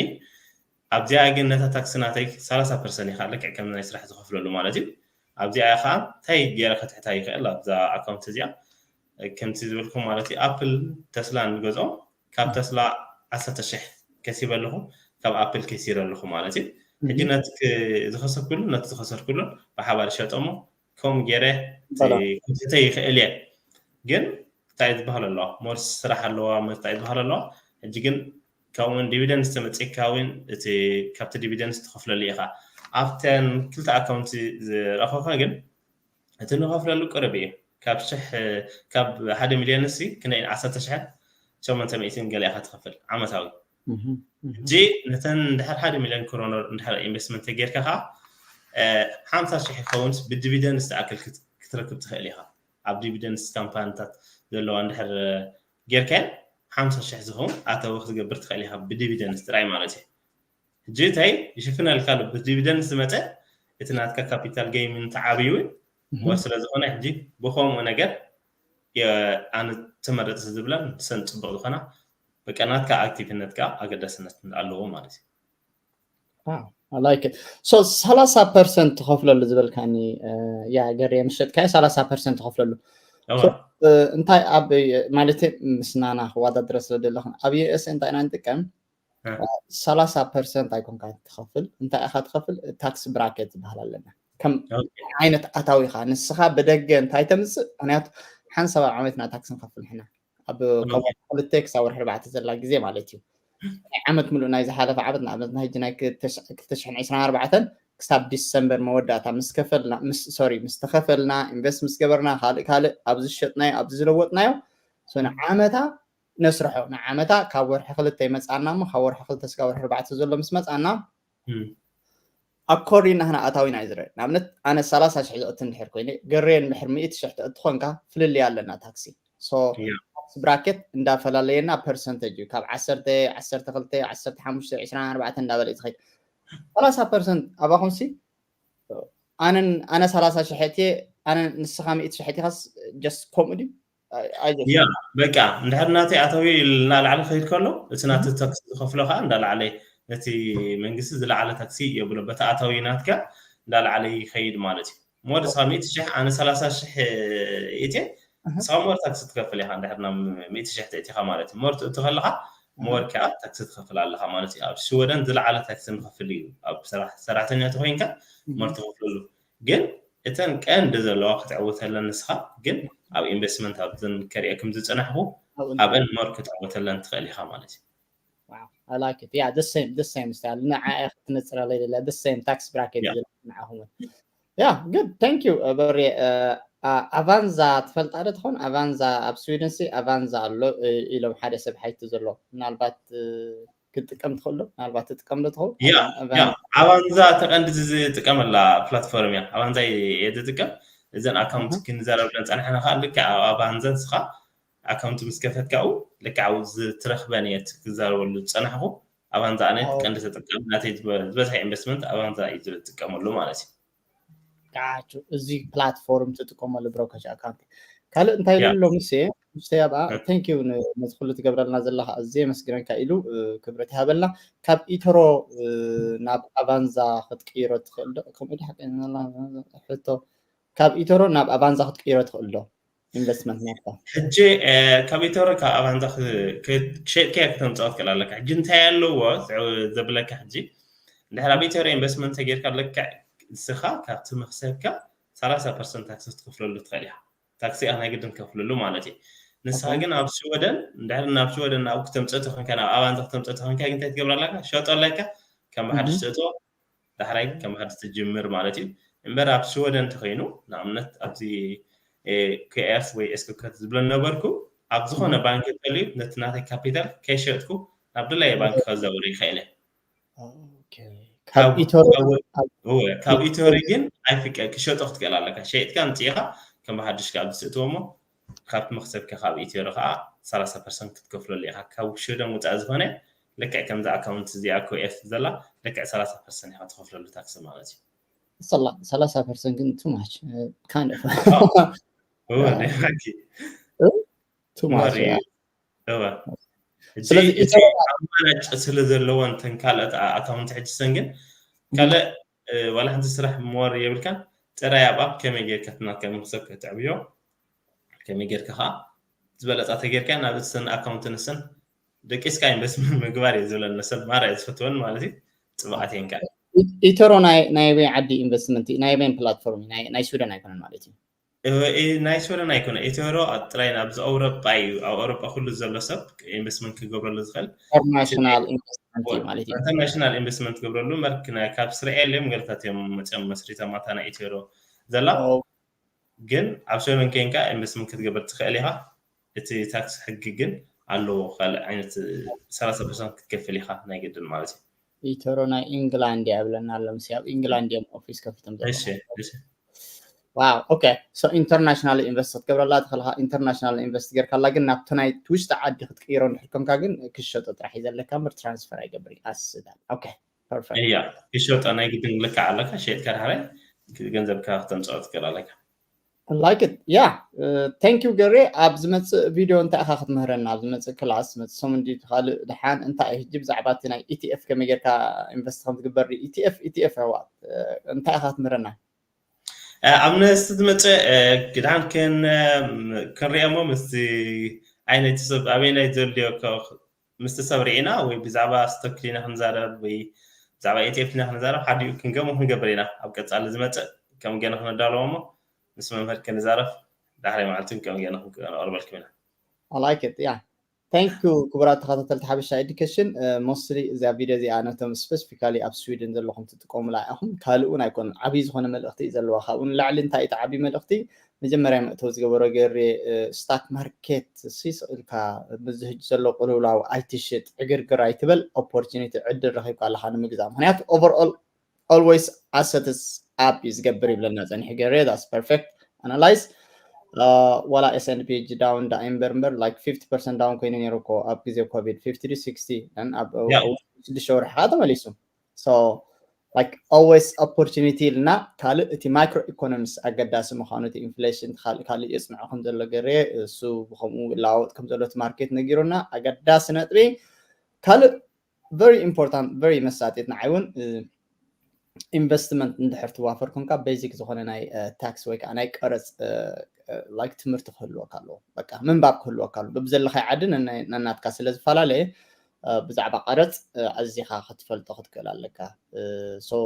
ኣብዚኣ ግን ነታ ታክሲ ናተይ ሰላሳ ፐርሰንት ኢኻ ልክዕ ከም ናይ ስራሕ ዝኸፍለሉ ማለት እዩ ኣብዚኣ ከዓ እንታይ ገይረ ከትሕታ ይኽእል ኣብዛ ኣካውንት እዚኣ ከምቲ ዝበልኩም ማለት እዩ ኣፕል ተስላ ንገዝኦም ካብ ተስላ ዓሰርተ ሽሕ ከሲበ ኣለኹ ካብ ኣፕል ከሲረ ኣለኹ ማለት እዩ ሕጂ ነቲ ዝኸሰብኩሉ ነቲ ዝኸሰርኩሉን ብሓባር ሸጠሞ ከምኡ ገይረ ክትሕተ ይኽእል እየ ግን እንታይ ዝበሃል ኣለዋ ሞር ስራሕ ኣለዋ እንታይ ዝበሃል ኣለዋ ሕጂ ግን ካብኡውን ዲቪደንስ ተመፂካ እውን እቲ ካብቲ ዲቪደንስ ትኸፍለሉ ኢኻ ኣብተን ክልተ ኣካውንቲ ዝረኸብካ ግን እቲ ንኸፍለሉ ቅርብ እዩ ካብ ሽሕ ካብ ሓደ ሚልዮን ሲ ክንደይ ዓሰርተ ሽሕን ሸሞንተ ሚእትን ገለ ኢኻ ትኸፍል ዓመታዊ ሕጂ ነተን እንድሕር ሓደ ሚልዮን ክሮኖር እንድሕር ኢንቨስትመንት ተጌርካ ከዓ ሓምሳ ሽሕ ይኸውንስ ብዲቪደንስ ዝኣክል ክትረክብ ትኽእል ኢኻ ኣብ ዲቪደንስ ካምፓኒታት ዘለዋ እንድሕር ጌርካየን ሓምሳ ሽሕ ዝኸውን ኣተዊ ክትገብር ትኽእል ኢኻ ብዲቪደንስ ጥራይ ማለት እዩ ሕጂ እንታይ ይሽፍነልካ ኣሎ ብዲቪደንስ ዝመፀ እቲ ናትካ ካፒታል ገይም እንተዓብዩ እውን ሞር ስለ ዝኾነ ሕጂ ብከምኡ ነገር ኣነ ተመረፅቲ ዝብለን ሰን ፅቡቅ ዝኾና በቃ ናትካ ኣክቲቭነት ከዓ ኣገዳስነት ኣለዎ ማለት እዩ like so ሰላሳ ፐርሰንት ትኸፍለሉ ዝበልካኒ ያ ገር የምሸጥካዮ ሰላሳ ፐርሰንት ትኸፍለሉ እንታይ ኣብ ማለት ምስናና ክወዳድረ ስለ ዘለኹን ኣብ ዩኤስ እንታይ ኢና ንጥቀም ሰላሳ ፐርሰንት ኣይኮንካ ትኸፍል እንታይ ኢኻ ትኸፍል ታክስ ብራኬት ዝበሃል ኣለና ከም ዓይነት ኣታዊኻ ንስኻ ብደገ እንታይ ተምፅእ ምክንያቱ ሓንሳብ ኣብ ዓመትና ታክስ ንኸፍል ንሕና ኣብ ክልተ ክሳብ ወርሒ ኣርባዕተ ዘላ ግዜ ማለት እዩ ናይ ዓመት ሙሉእ ናይ ዝሓለፈ ዓመት ንኣብነት ናይ ሕጂ ናይ ክልተ ሽሕን ዕስራን ኣርባዕተን ክሳብ ዲሰምበር መወዳእታ ምስ ከፈልና ምስ ሶሪ ምስ ተኸፈልና ኢንቨስት ምስ ገበርና ካልእ ካልእ ኣብ ዝሸጥናዮ ኣብ ዝለወጥናዮ ንዓመታ ነስርሖ ንዓመታ ካብ ወርሒ ክልተ ይመፅኣና እሞ ካብ ወርሒ ክልተ ስጋ ወርሒ ኣርባዕተ ዘሎ ምስ መፅኣና ኣኮርዲን ናህና ኣታዊና እዩ ዝረአ ንኣብነት ኣነ ሰላሳ ሽሕ ዘእቱ እንድሕር ኮይነ ገሬ እንድሕር ሚእቲ ሽሕ ተእቱ ኮንካ ፍልልይ ኣለና ታክሲ ታክስ ብራኬት እንዳፈላለየና ፐርሰንተጅ እዩ ካብ ዓሰርተ ዓሰርተ ክልተ ዓሰርተ ሓሙሽተ ዕስራን ኣርባዕተን እንዳበለ እዩ ዝኸይድ ሰላሳ ፐርሰንት ኣባኹምሲ ኣነን ኣነ ሰላሳ ሽሕ እትየ ኣነ ንስኻ ሚእቲ ሽሕ እቲኻስ ጀስት ከምኡ ድዩ ያ በቃ እንድሕር ናተይ ኣታዊ እናላዕለ ክኸይድ ከሎ እቲ ናቲ ታክሲ ዝኸፍሎ ከዓ እንዳላዕለ ነቲ መንግስቲ ዝለዓለ ታክሲ የብሎ በቲ ኣታዊ ናትካ እንዳላዕለ ይኸይድ ማለት እዩ ሞድ እስኻ ሚእቲ ሽሕ ኣነ ሰላሳ ሽሕ እትየ እስኻ ሞር ታክሲ ትከፍል ኢኻ እንድሕር ናብ ሚእቲ ሽሕ ተእቲኻ ማለት እዩ ሞር ትእቲ ከለኻ ሞር ከዓ ታክሲ ትኸፍል ኣለካ ማለት እዩ። ኣብ ሽወደን ዝለዓለ ታክሲ ንኸፍል እዩ። ኣብ ሰራሕተኛ ተኮይንካ ሞር ትኸፍለሉ። ግን እተን ቀንዲ ዘለዋ ክትዕውተለን ንስኻ ግን ኣብ ኢንቨስትመንት ኣብዘን ከሪአ ከም ዝፅናሕኩ ኣብአን ሞር ክትዕውተለን ትኽእል ኢኻ ማለት እዩ። I like it. Yeah, the same, the same style. ንዓ ክትነፅረለይ ደላ the same tax bracket ንዓኹም። Yeah, good. Thank you. በሬ ኣቫንዛ ትፈልጣ ዶ ትኾን? ኣቫንዛ ኣብ ስዊድን ሲ ኣቫንዛ ኣሎ ኢሎም ሓደ ሰብ ሓይቱ ዘሎ ምናልባት ክጥቀም ትኽእሉ ምናልባት ትጥቀም ዶ ትኸውን? ኣቫንዛ ተቐንዲ ዝጥቀመላ ፕላትፎርም እያ። ኣቫንዛ እየ ዝጥቀም። እዘን ኣካውንት ክንዘረብለን ፀናሕና ከዓ ልክዕ ኣብ ኣቫንዛ ንስኻ ኣካውንት ምስ ከፈትካኡ ልክዕ ዝትረኽበን እየ ክዛረበሉ ዝፀናሕኩ። ኣቫንዛ ኣነ ቀንዲ ተጠቃሚ ናተይ ዝበዝሐ ኢንቨስትመንት ኣቫንዛ እዩ ዝጥቀመሉ ማለት እዩ። ጋቹ እዚ ፕላትፎርም ትጥቀመሉ ብሮከች ኣካውንት ካልእ እንታይ ዘሎ ምስ ምስተይ ኣብኣ thank you ነዚ ኩሉ ትገብረልና ዘለካ ኣዝየ የመስግነካ ኢሉ ክብረት ይሃበልና። ካብ ኢተሮ ናብ ኣቫንዛ ክትቅይሮ ትኽእል ዶ? ከምኡ ድሓ ሕቶ ካብ ኢተሮ ናብ ኣቫንዛ ክትቅይሮ ትኽእል ዶ? ኢንቨስትመንት ናትካ ሕጂ ካብ ኢተሮ ካብ ኣቫንዛ ሸጥካ ከተምፅኦ ትኽእል ኣለካ። ሕጂ እንታይ ኣለዎ ዘብለካ ሕጂ እንድሕር ኣብ ኢተሮ ኢንቨስትመንት ተጌርካ ልክዕ ንስኻ ካብቲ መክሰብካ ሰላሳ ፐርሰንት ታክሲ ክትከፍለሉ ትኽእል ኢኻ። ታክሲ ኢኻ ናይ ግድን ከፍልሉ ማለት እዩ። ንስኻ ግን ኣብ ሽወደን እንድሕር ናብ ሽወደን ናብ ክተምፅኦ ተኾንካ ናብ ኣቫንዛ ክተምፅኦ ተኾንካ ግን እንታይ ትገብር ኣለካ? ሸጦ ኣለካ ከም ብሓድሽ ትእትዎ ዳሕራይ ከም ሓድሽ ትጅምር ማለት እዩ። እምበር ኣብ ሽወደን እንተኾይኑ ንኣብነት ኣብዚ ኬኤፍ ወይ ኤስኮከት ዝብለን ነበርኩ ኣብ ዝኾነ ባንክ ተልዩ ነቲ ናተይ ካፒታል ከይሸጥኩ ናብ ድላየ ባንክ ከዘውር ይኽእል እየ። ካብ ኢቶሪ ግን ኣይፍቀ ክሸጦ ክትክእል ኣለካ። ሸይጥካ ምፅኢኻ ከም ብሓድሽ ካብ ዝስእትዎ እሞ ካብቲ መክሰብካ ካብ ኢቶሪ ከዓ ሰላሳ ፐርሰንት ክትከፍለሉ ኢኻ። ካብ ሽወደን ውፃእ ዝኾነ ልክዕ ከምዛ ኣካውንት እዚኣ ኮኤፍ ዘላ ልክዕ ሰላሳ ፐርሰንት ኢኻ ትኸፍለሉ ታክሲ ማለት እዩ። ሰላ ሰላሳ ፐርሰንት ግን too much kind of እወ ናይ ሓቂ too much እወ ስለዚ ኣማራጭ ስለ ዘለወን ተን ካልኦት ኣካውንት ሕጅሰን ግን ካልእ ዋላ ሓንቲ ስራሕ ሞር የብልካን ጥራይ ኣብኣ ከመይ ጌርካ ትናትካ መክሰብ ከተዕብዮ ከመይ ጌርካ ከዓ ዝበለፃ ተጌርካ ናብ እሰን ኣካውንት ንሰን ደቂስካ ኢንቨስትመንት ምግባር እየ ዝብለን ሰብ ማራ እየ ዝፈትወን ማለት እዩ ፅቡቃት እየን ከዓ ኢተሮ ናይ በይ ዓዲ ኢንቨስትመንት ናይ በይን ፕላትፎርም ናይ ስዊደን ኣይኮነን ማለት እዩ ናይ ስዊደን ኣይኮነ ኢተሮ ጥራይ ኣብዚ ኣውሮጳ እዩ ኣብ ኣውሮጳ ኩሉ ዘሎ ሰብ ኢንቨስትመንት ክገብረሉ ዝኽእል ኢንተርናሽናል ኢንቨስትመንት ማለት እዩ ኢንተርናሽናል ኢንቨስትመንት ትገብረሉ መርክ ካብ እስራኤል እዮም ገለታት እዮም መፅኦም መስሪቶም ኣታ ናይ ኢትዮ ዘላ ግን ኣብ ሽወደን ኮይንካ ኢንቨስትመንት ክትገብር ትኽእል ኢኻ እቲ ታክስ ሕጊ ግን ኣለዎ ካልእ ዓይነት ሰላሳ ፐርሰንት ክትከፍል ኢኻ ናይ ግድን ማለት እዩ ኢተሮ ናይ ኢንግላንድ እያ ብለና ኣሎ ምስ ኣብ ኢንግላንድ እዮም ኦፊስ ከፊቶም እሺ እሺ ዋው ኦኬ ሶ ኢንተርናሽናል ኢንቨስት ክትገብረላ ትኽእልካ ኢንተርናሽናል ኢንቨስት ጌርካላ ግን ናብቲ ናይ ውሽጢ ዓዲ ክትቅይሮ እንድሕር ኮንካ ግን ክሸጦ ጥራሕ እዩ ዘለካ ምር ትራንስፈር ኣይገብር ኣስዳል ኦኬ ፐርፌክት እያ ክሸጦ ናይ ግድን ልክዕ ኣለካ ሸጥካ ዳሕራይ ገንዘብካ ክተምፅኦ ትክእል ኣለካ like it yeah thank you ገሬ ኣብ ዝመፅእ ቪድዮ እንታይ ኢኻ ክትምህረና ኣብ ዝመፅእ ክላስ መፅእ ሰሙን ድዩ ካልእ ድሓን እንታይ እዩ ሕጂ ብዛዕባ እቲ ናይ ኢቲኤፍ ከመይ ጌርካ ኢንቨስት ከም ትግበር ኢቲኤፍ ኢቲኤፍ ኣሕዋት እንታይ ኢኻ ክትምህረና ኣብ ነስቲ ዝመፅእ ድሓን ክንሪኦ ሞ ምስቲ ዓይነት ሰብ ኣበይናይ ዘድልዮ ምስቲ ሰብ ርኢና ወይ ብዛዕባ ስቶክ ዲና ክንዛረብ ወይ ብዛዕባ ኢቲኤፍ ዲና ክንዛረብ ሓዲኡ ክንገሞ ክንገብር ኢና ኣብ ቀፃሊ ዝመፅእ ከም ገና ክንዳለዎ ሞ ምስ መምህር ክንዛረብ ዳሕራይ መዓልቲ ከም ገና ክንቀርበልኩም ኢና I like it yeah thank you ክቡራት ተኸታተልቲ ሓበሻ ኤዱኬሽን mostly እዚኣ ቪድዮ እዚኣ ነቶም specifically ኣብ ስዊድን ዘለኹም ትጥቀሙላ ኢኹም ካልእ እውን ኣይኮነን ዓብዪ ዝኾነ መልእኽቲ እዩ ዘለዋ ካብኡ ንላዕሊ እንታይ እቲ ዓብዪ መልእኽቲ መጀመርያ መእተዊ ዝገበሮ ገሬ ስታክ ማርኬት ስቕ ኢልካ ብዚ ሕጂ ዘሎ ቅልውላው ኣይትሽጥ ዕግርግር ኣይትበል ኦፖርቹኒቲ ዕድል ረኺብካ ኣለኻ ንምግዛእ ምክንያቱ overall always assets up እዩ ዝገብር ይብለና ፀኒሑ ገሬ that's perfect analyze ዋላ S and P ዳውን ዳ እምበር እምበር like fifty percent down ኮይኑ ነይሩ እኮ ኣብ ግዜ ኮቪድ fifty to sixty ኣብ ሽዱሽተ ወርሒ ከዓ ተመሊሱ so like always opportunity ኢልና ካልእ እቲ ማይክሮ ኢኮኖሚስ ኣገዳሲ ምዃኑ እቲ ኢንፍሌሽን ካልእ ካልእ የፅንዖ ከም ዘሎ ገሬ እሱ ብከምኡ ይለዋወጥ ከም ዘሎ እቲ ማርኬት ነጊሩና ኣገዳሲ ነጥቢ ካልእ very important very መሳጢት ንዓይ እውን ኢንቨስትመንት እንድሕር ትዋፈር ኮንካ ቤዚክ ዝኾነ ናይ ታክስ ወይ ከዓ ናይ ቀረፅ like ትምህርቲ ክህልወካ ኣለዎ በቃ ምንባብ ክህልወካ ኣለዎ በብዘለካይ ዓዲ ነናትካ ስለ ዝፈላለየ ብዛዕባ ቀረፅ ኣዚኻ ክትፈልጦ ክትክእል ኣለካ። So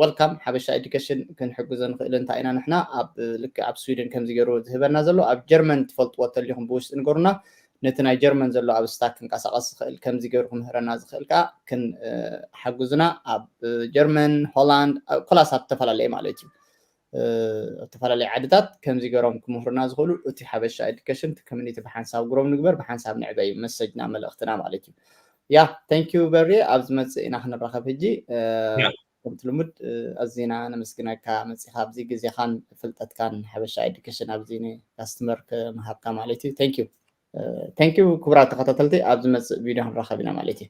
welcome ሓበሻ ኤዱኬሽን። ክንሕግዞ ንኽእል እንታይ ኢና ንሕና ኣብ ልክዕ ኣብ ስዊድን ከምዚ ገይሩ ዝህበና ዘሎ ኣብ ጀርመን ትፈልጥዎ ተሊኹም ብውሽጢ ንገሩና። ነቲ ናይ ጀርመን ዘሎ ኣብ ስታክ ክንቀሳቀስ ዝኽእል ከምዚ ገይሩ ክምህረና ዝኽእል ከዓ ክንሓግዙና ኣብ ጀርመን፣ ሆላንድ፣ ኮላስ ኣብ ዝተፈላለየ ማለት እዩ። ዝተፈላለዩ ዓድታት ከምዚ ገይሮም ክምህሩና ዝኽእሉ እቲ ሓበሻ ኤዱኬሽን እቲ ኮሚኒቲ ብሓንሳብ ግሮም ንግበር። ብሓንሳብ ንዕበ እዩ መሰጅና መልእኽትና ማለት እዩ። ያ thank you በሪ። ኣብ ዝመፅእ ኢና ክንራኸብ ሕጂ። ከምቲ ልሙድ ኣዚና ነመስግነካ መፂኻ ኣብዚ ግዜኻን ፍልጠትካን ሓበሻ ኤዱኬሽን ኣብዚ ካስትመር ክምሃብካ ማለት እዩ። Thank you ክቡራት ተኸታተልቲ፣ ኣብ ዝመፅእ ቪድዮ ክንራኸብ ኢና ማለት እዩ።